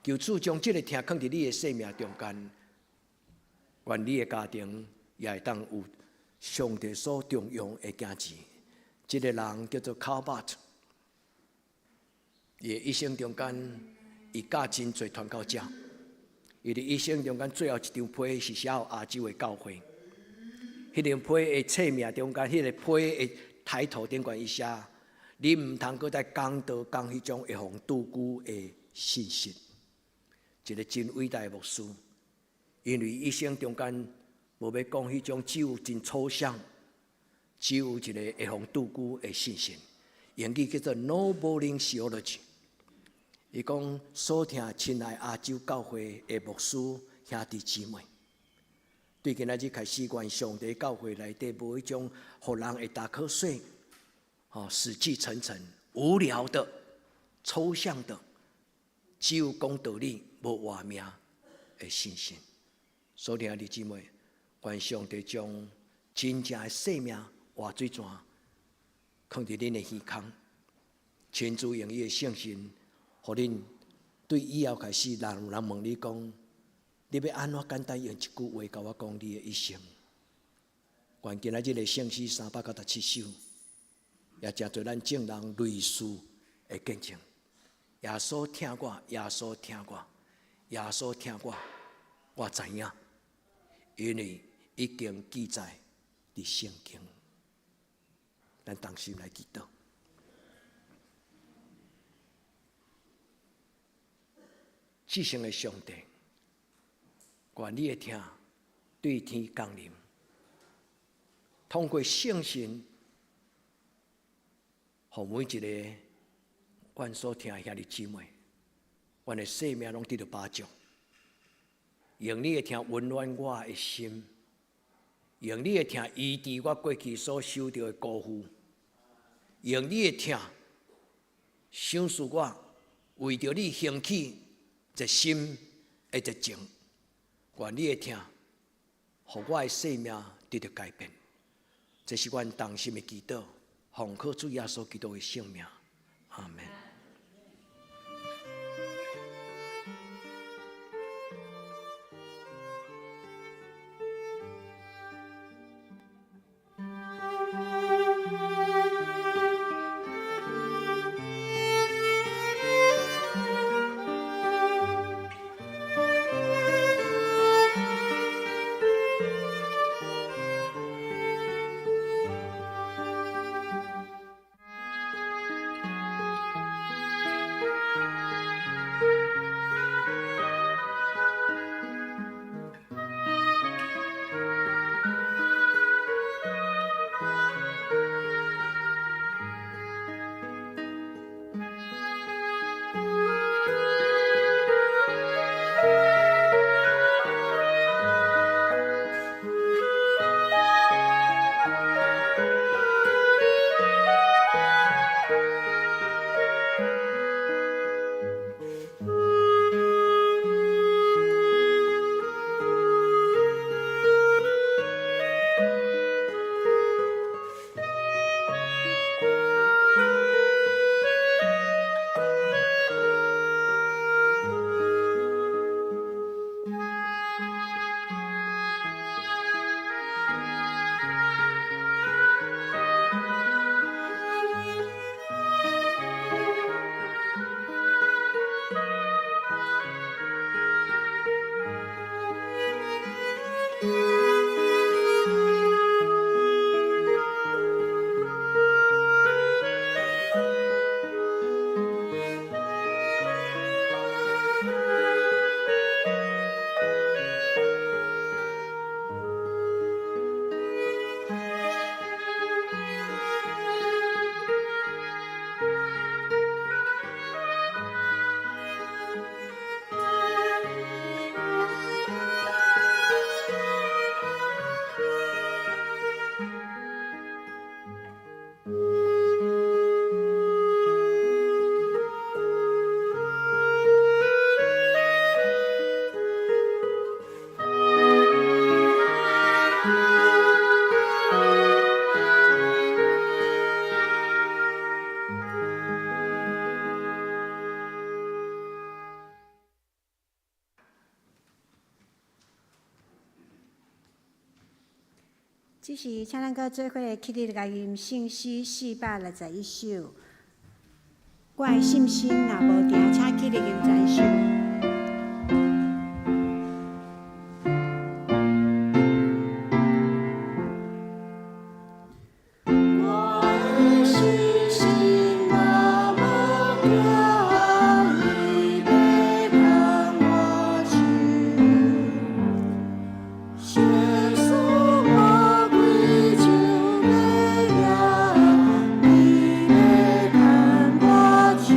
求主將這个疼囥佇你的生命中間，願你的家庭也會當有上帝所重用的囝兒。這个人叫做卡巴特，伊的一生中間，伊教真濟傳教者。伊佇一生中間最後一張批是寫予亞洲的教會。彼張批的冊名中間，彼个批的抬頭頂懸伊寫：你毋通閣再講道講彼種會予人拄久的信息。一个真偉大的牧師，因為一生中間無欲講彼種只有真抽象，只有一个會予人拄久的信息。英語叫做 No Boring Theology。伊講所疼親愛亞洲教會的牧師兄弟姊妹，對今仔日開始，願上帝教會內底無彼種予人會打瞌睡、吼死氣沉沉、無聊的、抽象的，只有講道理無活命的信息。所疼弟姊妹，願上帝將真正的生命活水泉，囥佇恁的耳空，親自用伊的聖神。予恁對以後開始，若有人問你講，你欲按怎簡單用一句話共我講你的一生？願今仔日的聖詩397首，也誠濟咱眾人類似的見證。耶穌疼我，耶穌疼我，耶穌疼我，我知影，因為已經記載佇聖經。咱同心來祈禱。至聖的上帝，願你的疼對天降臨，通過聖神，予每一个阮所疼的兄弟姊妹，阮的生命攏得著飽足。用你的疼溫暖我的心，用你的疼醫治我過去所受著的辜負，用你的疼賞賜我，為著你興起一心的熱情，願你的疼，予我的生命得著改變。這是阮同心的祈禱，奉靠主耶穌基督的聖名，阿門。這時，請咱閣做伙起立來吟聖詩461首。我的信心若無定，請起立吟全首。我的信心若無定，伊欲牽我手。聖所魔鬼就欲贏，伊欲牽我手。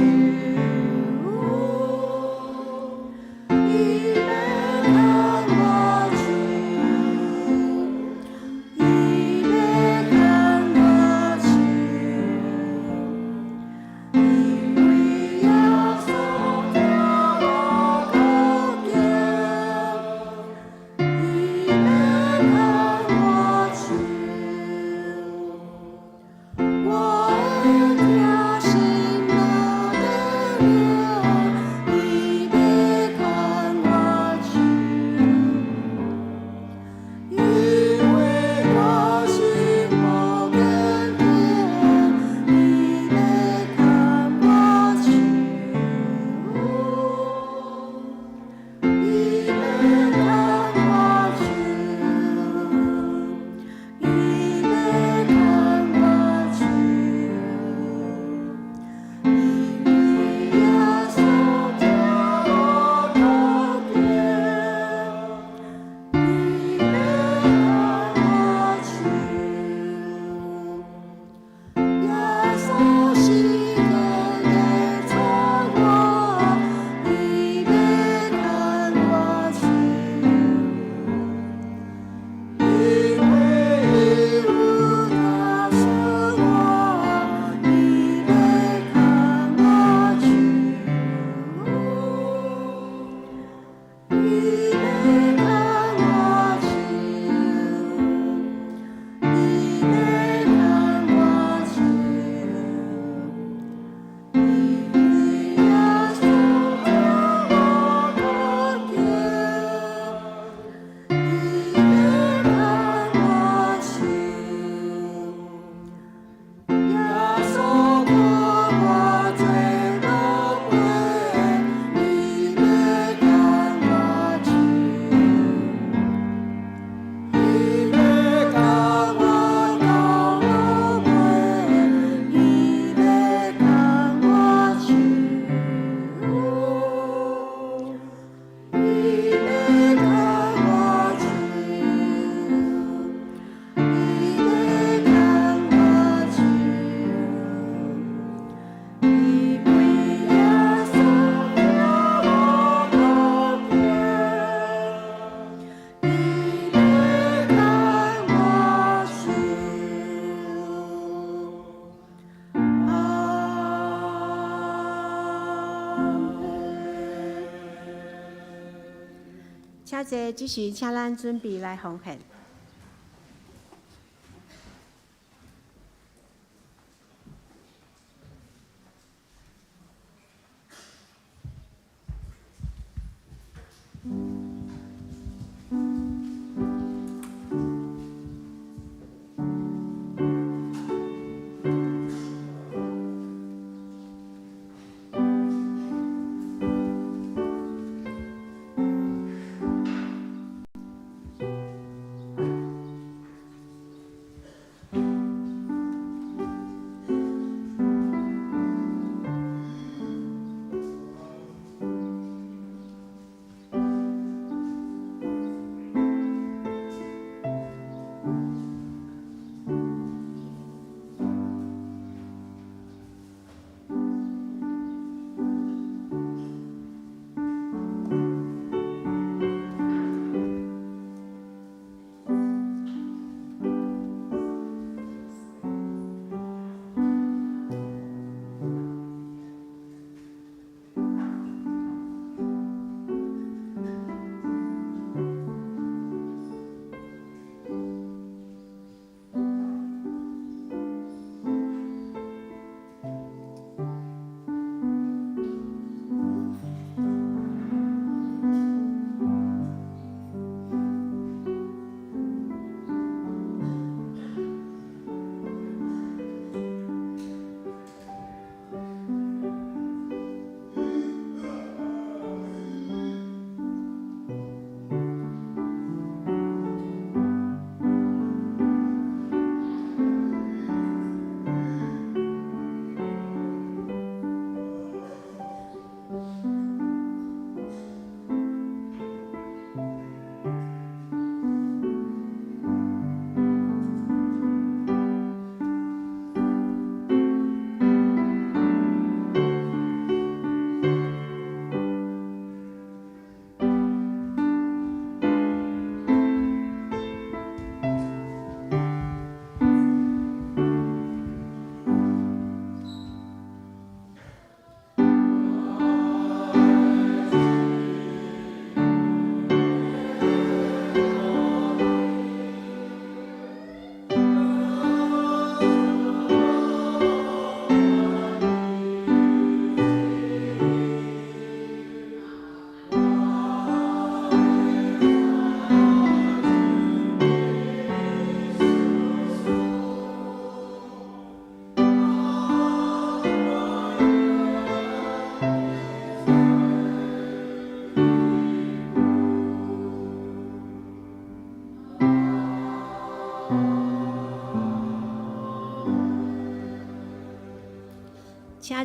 請坐，這時請咱準備來奉獻。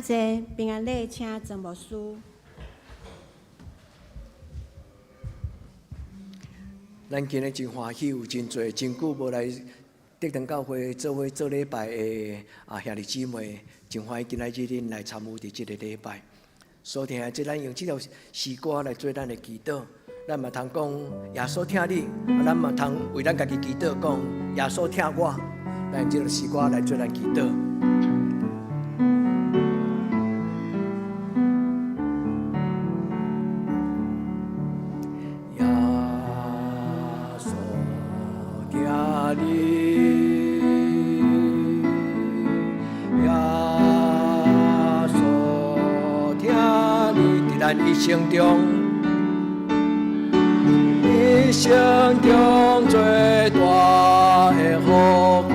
請坐，平安禮請曾牧師。咱今日真歡喜，有真濟真久無來德堂教會做伙做禮拜的啊兄弟姊妹，真歡喜今仔日恁來參與佇這个禮拜。所聽這咱用這條詩歌來做咱的祈禱，咱嘛通講耶穌疼你，啊咱嘛通為咱家己祈禱，講耶穌疼我。咱用這條詩歌來做咱祈禱。耶穌疼你，耶穌疼你，佇咱一生中，一生中最大的福分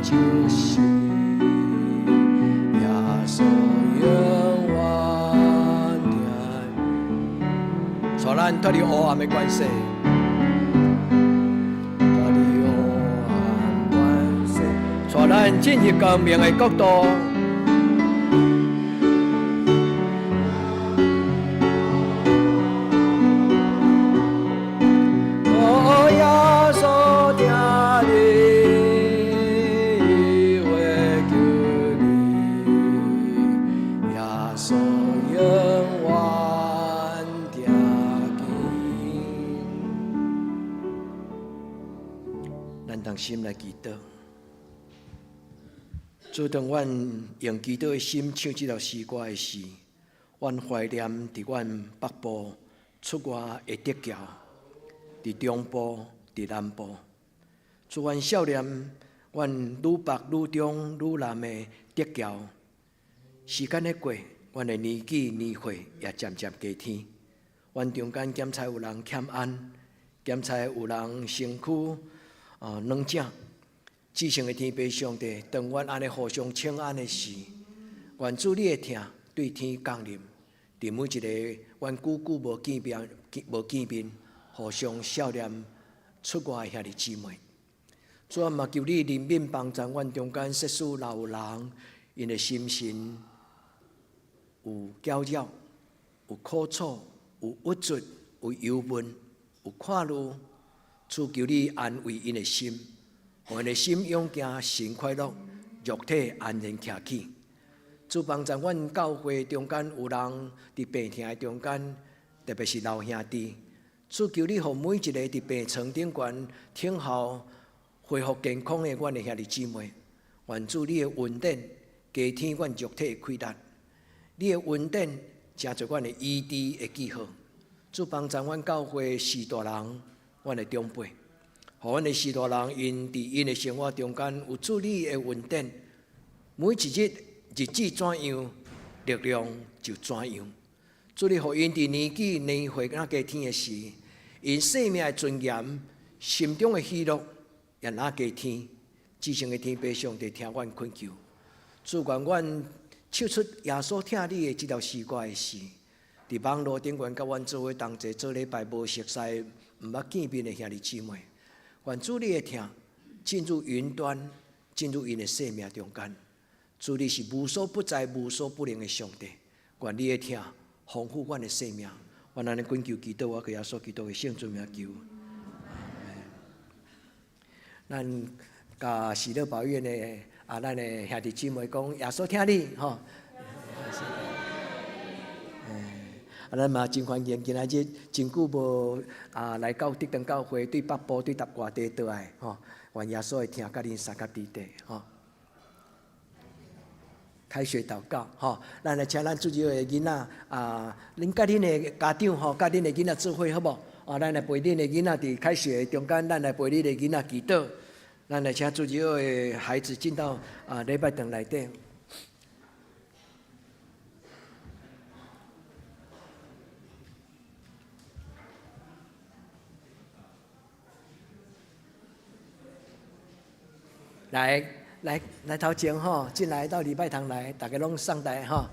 就是耶穌永遠疼。帶咱脫離黑暗的關係，脫離黑暗關係，帶咱進入光明的國度。哦，耶穌疼你，伊會救你，耶穌永遠疼你。咱同心來祈禱，主當阮用祈禱的心唱這首詩歌的時，阮懷念佇阮北部出外的德僑，佇中部、佇南部。主阮少年，阮愈北、愈中、愈南的德僑，時間咧過，阮的年紀年歲也漸漸加添。阮中間檢查有人欠安，檢查有人身軀啊軟正。至聖的天父上帝，當阮按呢互相請安的時，願主你的疼對天降臨，佇每一个阮久久無見面、無見面，互相笑臉出外的兄弟姊妹。主啊，嘛求你憐憫幫助阮中間，設使若有人𪜶的心神有攪擾、有苦楚、有鬱卒、有憂悶、有看慮，主求你安慰𪜶的心，予𪜶的心勇行神快樂，肉體安然徛起。主幫助阮教會中間有人佇病疼的中間，特別是老兄弟，主求你予每一个佇病床頂懸等候恢復健康的阮的兄弟姊妹，願主你的恩典加添阮肉體的氣力，你的恩典成做阮的醫治的記號。主幫助阮教會序大人，阮的長輩，予阮的序大人𪜶佇𪜶的生活中間有主你的恩典，每一日日子怎樣，力量就怎樣。主你予𪜶佇年紀年歲若加添的時，𪜶生命的尊嚴、心中的喜樂也若加添。至聖的天父上帝聽阮懇求，主願阮唱出耶穌疼你的這條詩歌的時，佇網路頂懸佮阮做伙同齊做禮拜無熟似、毋捌見面的兄弟姊妹，願主你的疼進入雲端，進入𪜶的生命中間。主你是無所不在、無所不能的上帝，願你的疼豐富阮的生命。阮按呢懇求祈禱，我靠耶穌基督的聖尊名求。咱共喜樂保育院的啊，咱的兄弟姊妹講，耶穌疼你，吼。啊，咱嘛真歡迎，今仔日真久無啊來到德堂教會，對北部、對外地倒來，吼，願耶穌的疼佮恁相佮佇底，吼。開學禱告，吼，咱來請咱主日的囡仔啊，恁佮恁的家長吼，佮恁的囡仔做伙好無？啊，咱來陪恁的囡仔佇開學中間，咱來陪恁的囡仔祈禱。咱來請主日的孩子進到啊禮拜堂內底。來來來頭前吼，進來到禮拜堂來，大家攏上台吼。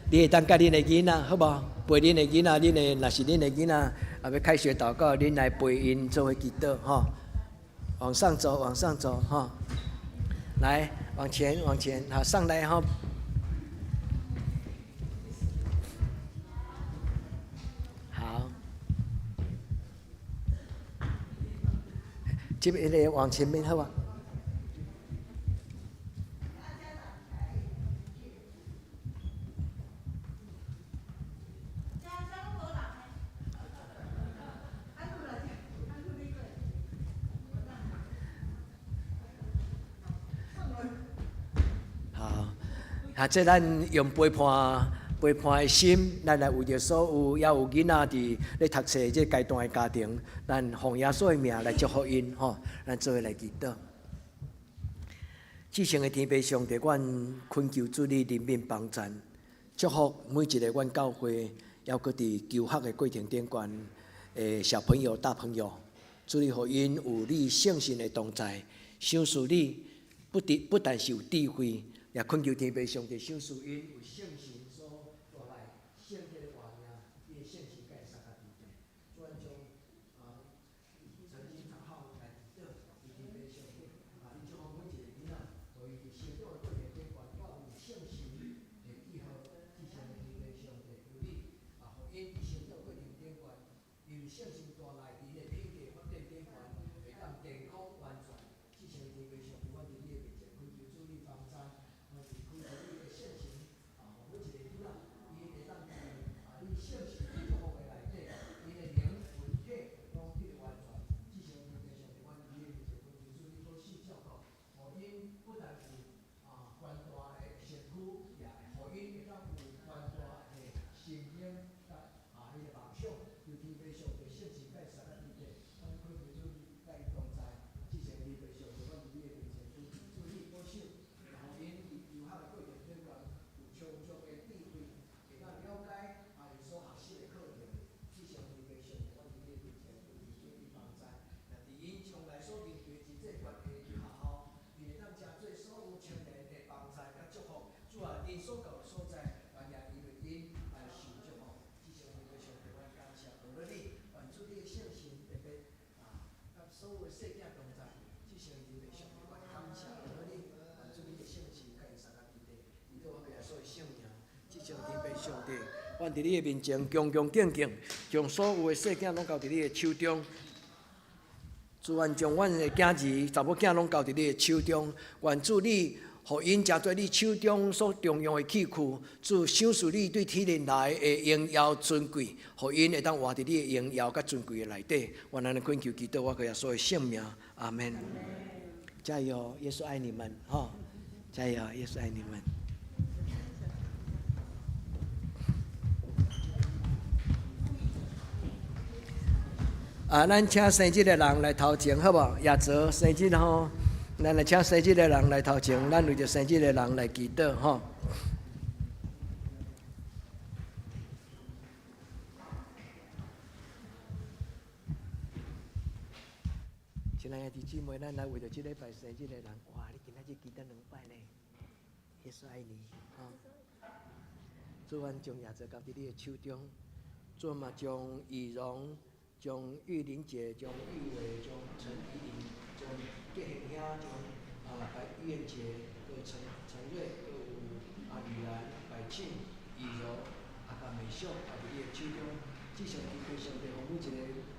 你會當佮恁的囡仔好無？陪恁的囡仔，恁的若是恁的囡仔，啊欲開學禱告，恁來陪𪜶做伙祈禱吼。往上走，往上走，哈，來，往前，往前，好，上來哈。好，這邊來往前面，好吧？啊！這咱用陪伴陪伴的心，咱來為著所有猶有囡仔佇咧讀冊這階段的家庭，咱奉耶穌的名來祝福𪜶吼，咱做伙來祈禱。至聖的天父上帝，阮懇求主你憐憫幫贊，祝福每一个阮教會，猶閣佇求學的過程頂懸的小朋友、大朋友，主你予𪜶有你聖神的同在，賞賜你不但不但是有智慧。也懇求天父上帝賞賜𪜶有聖神所帶來聖潔的活命，伊的聖神佮伊相佮佇咧。主咱將啊曾經讀好來祈禱，求天父上帝啊，你祝福每一個囡仔，予伊佇成長的過程頂懸，帶有聖神的記號，至聖的天父上帝求你啊，予𪜶佇成長過程頂懸，因為聖神帶來𪜶的品格發展頂懸，會當健康完全。至聖的天父上帝，阮佇你的面前懇求主你幫贊。我是懇求你的聖神啊，予每一個囡仔，伊會當佇啊，你聖神的祝福的內底，𪜶的靈魂體攏得完全。至聖天父上帝，阮佇你的面前懇求主你保守照顧，予𪜶不但有啊寬大的身軀，也予𪜶會當有寬大的心靈佮啊彼個夢想。求天父上帝聖神佮伊相佮佇咧，阮懇求主你佮𪜶同在。至聖天父上帝，阮佇你的面前懇求主你保守。予𪜶佇求學的過程頂懸有充足的智慧，會當了解啊𪜶所學習的課程。至聖天父上帝，阮佇你的面前求主你幫贊。若佇𪜶將來所面對真濟關係佇學校，𪜶會當成做所有青年的幫贊佮祝福。主啊，𪜶所到的所在，願也因為𪜶來受祝福。至聖天父上帝，阮感謝多謝你，願主你的聖神特別啊，佮所有的細囝同在。至聖天父上帝，阮感謝多謝你，願主你的聖神佮𪜶相佮佇咧，祈禱我耶穌的聖名。至聖天父上帝，阮佇你的面前恭恭敬敬，將所有的細囝攏交佇你的手中。主，願將阮的囝兒、查某囝攏交佇你的手中。願主你，予𪜶成做你手中所重用的器具。主，賞賜你對天靈來的榮耀尊貴，予𪜶會當活佇你的榮耀佮尊貴的內底。願咱的懇求祈禱，我耶穌的聖名，阿門。加油，耶穌愛你們，吼！加油，耶穌愛你們。啊，咱請生日的人來頭前，好無？亞澤生日吼，咱來請生日的人來頭前，咱為著生日的人來祈禱吼。親愛的弟姊妹，咱來為著這禮拜生日的人，哇！你今仔日祈禱兩擺呢？耶穌愛你，吼！主，阮將亞澤交佇你的手中，主嘛將儀容、將玉玲姐、將玉偉、將陳怡穎、將傑賢兄、將啊白玉燕姐、閣陳陳瑞、閣有啊玉蘭、白慶、怡柔、啊佮美秀，交佇你的手中。至上天父上帝，予每一个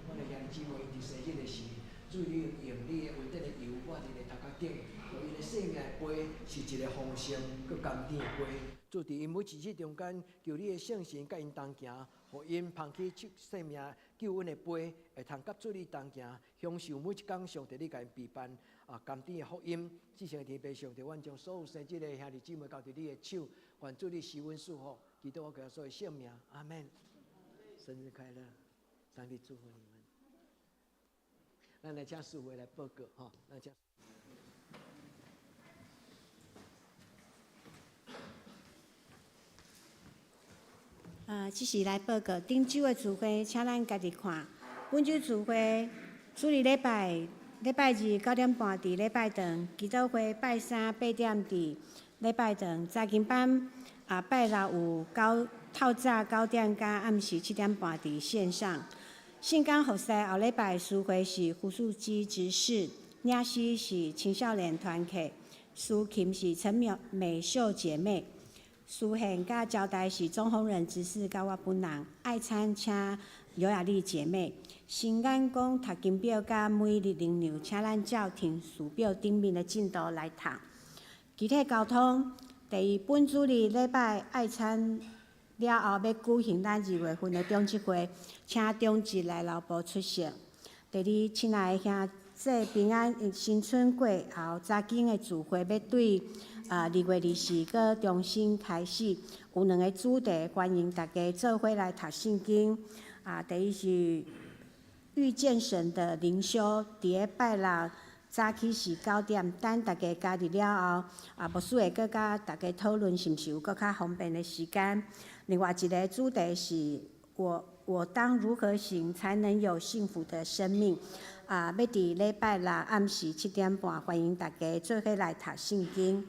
阮的兄弟姊妹，𪜶佇生日的時，主你用你的恩典的油抹佇𪜶的頭殼頂，予𪜶的生命的杯是一个豐盛、閣甘甜的杯。主佇𪜶每一日中間，求你的聖神佮𪜶同行，予𪜶捧起生命救恩的杯，會通佮主你同行，享受每一工上帝你共𪜶備辦啊甘甜的福音。至聖的天父上帝，阮將所有生日的兄弟姊妹交佇你的手，願主你施恩賜福，祈禱我耶穌的聖名，阿門。生日快樂，上帝祝福你們。咱來請師父來報告吼，咱請。這是來報告頂週的聚會，請咱家己看。本週聚會，主日禮拜禮拜二9點半佇禮拜堂，祈禱會拜三8點佇禮拜堂，查經班啊拜六有九透早9點佮暗時7點半佇線上。聖工服侍後禮拜司會是胡素基執事，领诗是青少年团契，司琴是陈美美秀姐妹，司献佮招待是钟宏仁执事佮我本人，爱餐请尤雅丽姐妹。新眼光读经表佮每日灵粮，请咱照程序表顶面的进度来读。其他交通，第一，本主日礼拜爱餐了后，欲举行咱二月份的长执会，请长执来老部出席。第二，亲爱的兄弟平安，新春过后，查经的聚会欲对2月24阁重新开始，有两个主题，欢迎大家做伙来读圣经。啊，第一是遇见神的灵修，伫咧拜六早起是9点，等大家加入了后，啊，牧师会阁佮大家讨论，是毋是有阁较方便的时间。另外一个主题是我当如何行，才能有幸福的生命？啊，欲伫礼拜六暗时7点半，欢迎大家做伙来读圣经。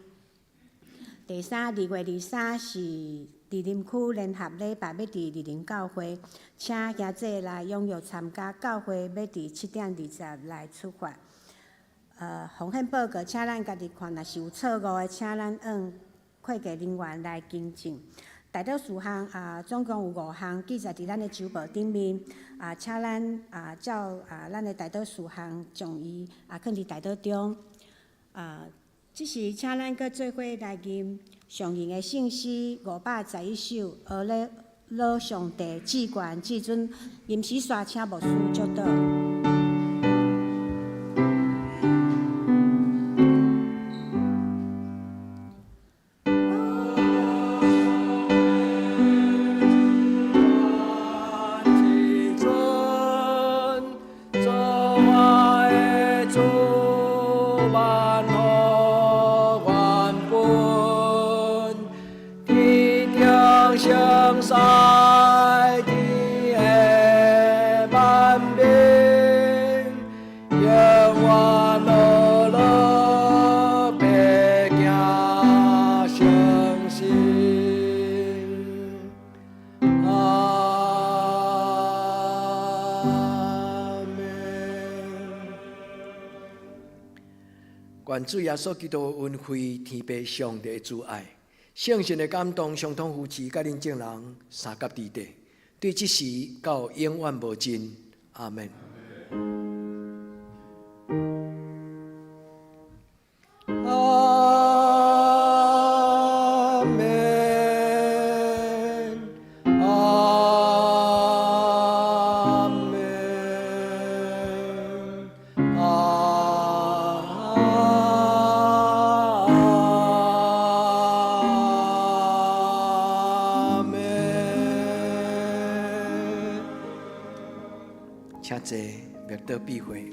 第三，2月23是二林区联合礼拜，欲伫二林教会，请兄弟来踊跃参加。教会欲伫7点20来出发。风险报告，请咱家己看，若是有错误的，请咱向会计人员来更正。代祷事项啊，总共有五项记载伫咱的周报顶面啊，请咱啊照啊咱的代祷事项将伊啊囥伫代祷中啊。这时，请咱阁做伙来吟上吟的圣诗511首，呵咾老上帝至悬至尊，吟诗煞请牧师祝祷。愿主耶稣基督的恩惠、天父上帝的慈爱、圣神的感动、相通扶持，佮恁众人相佮伫底，对这时到永远无尽。阿门。阿门。阿门。阿门。请坐，默祷闭会。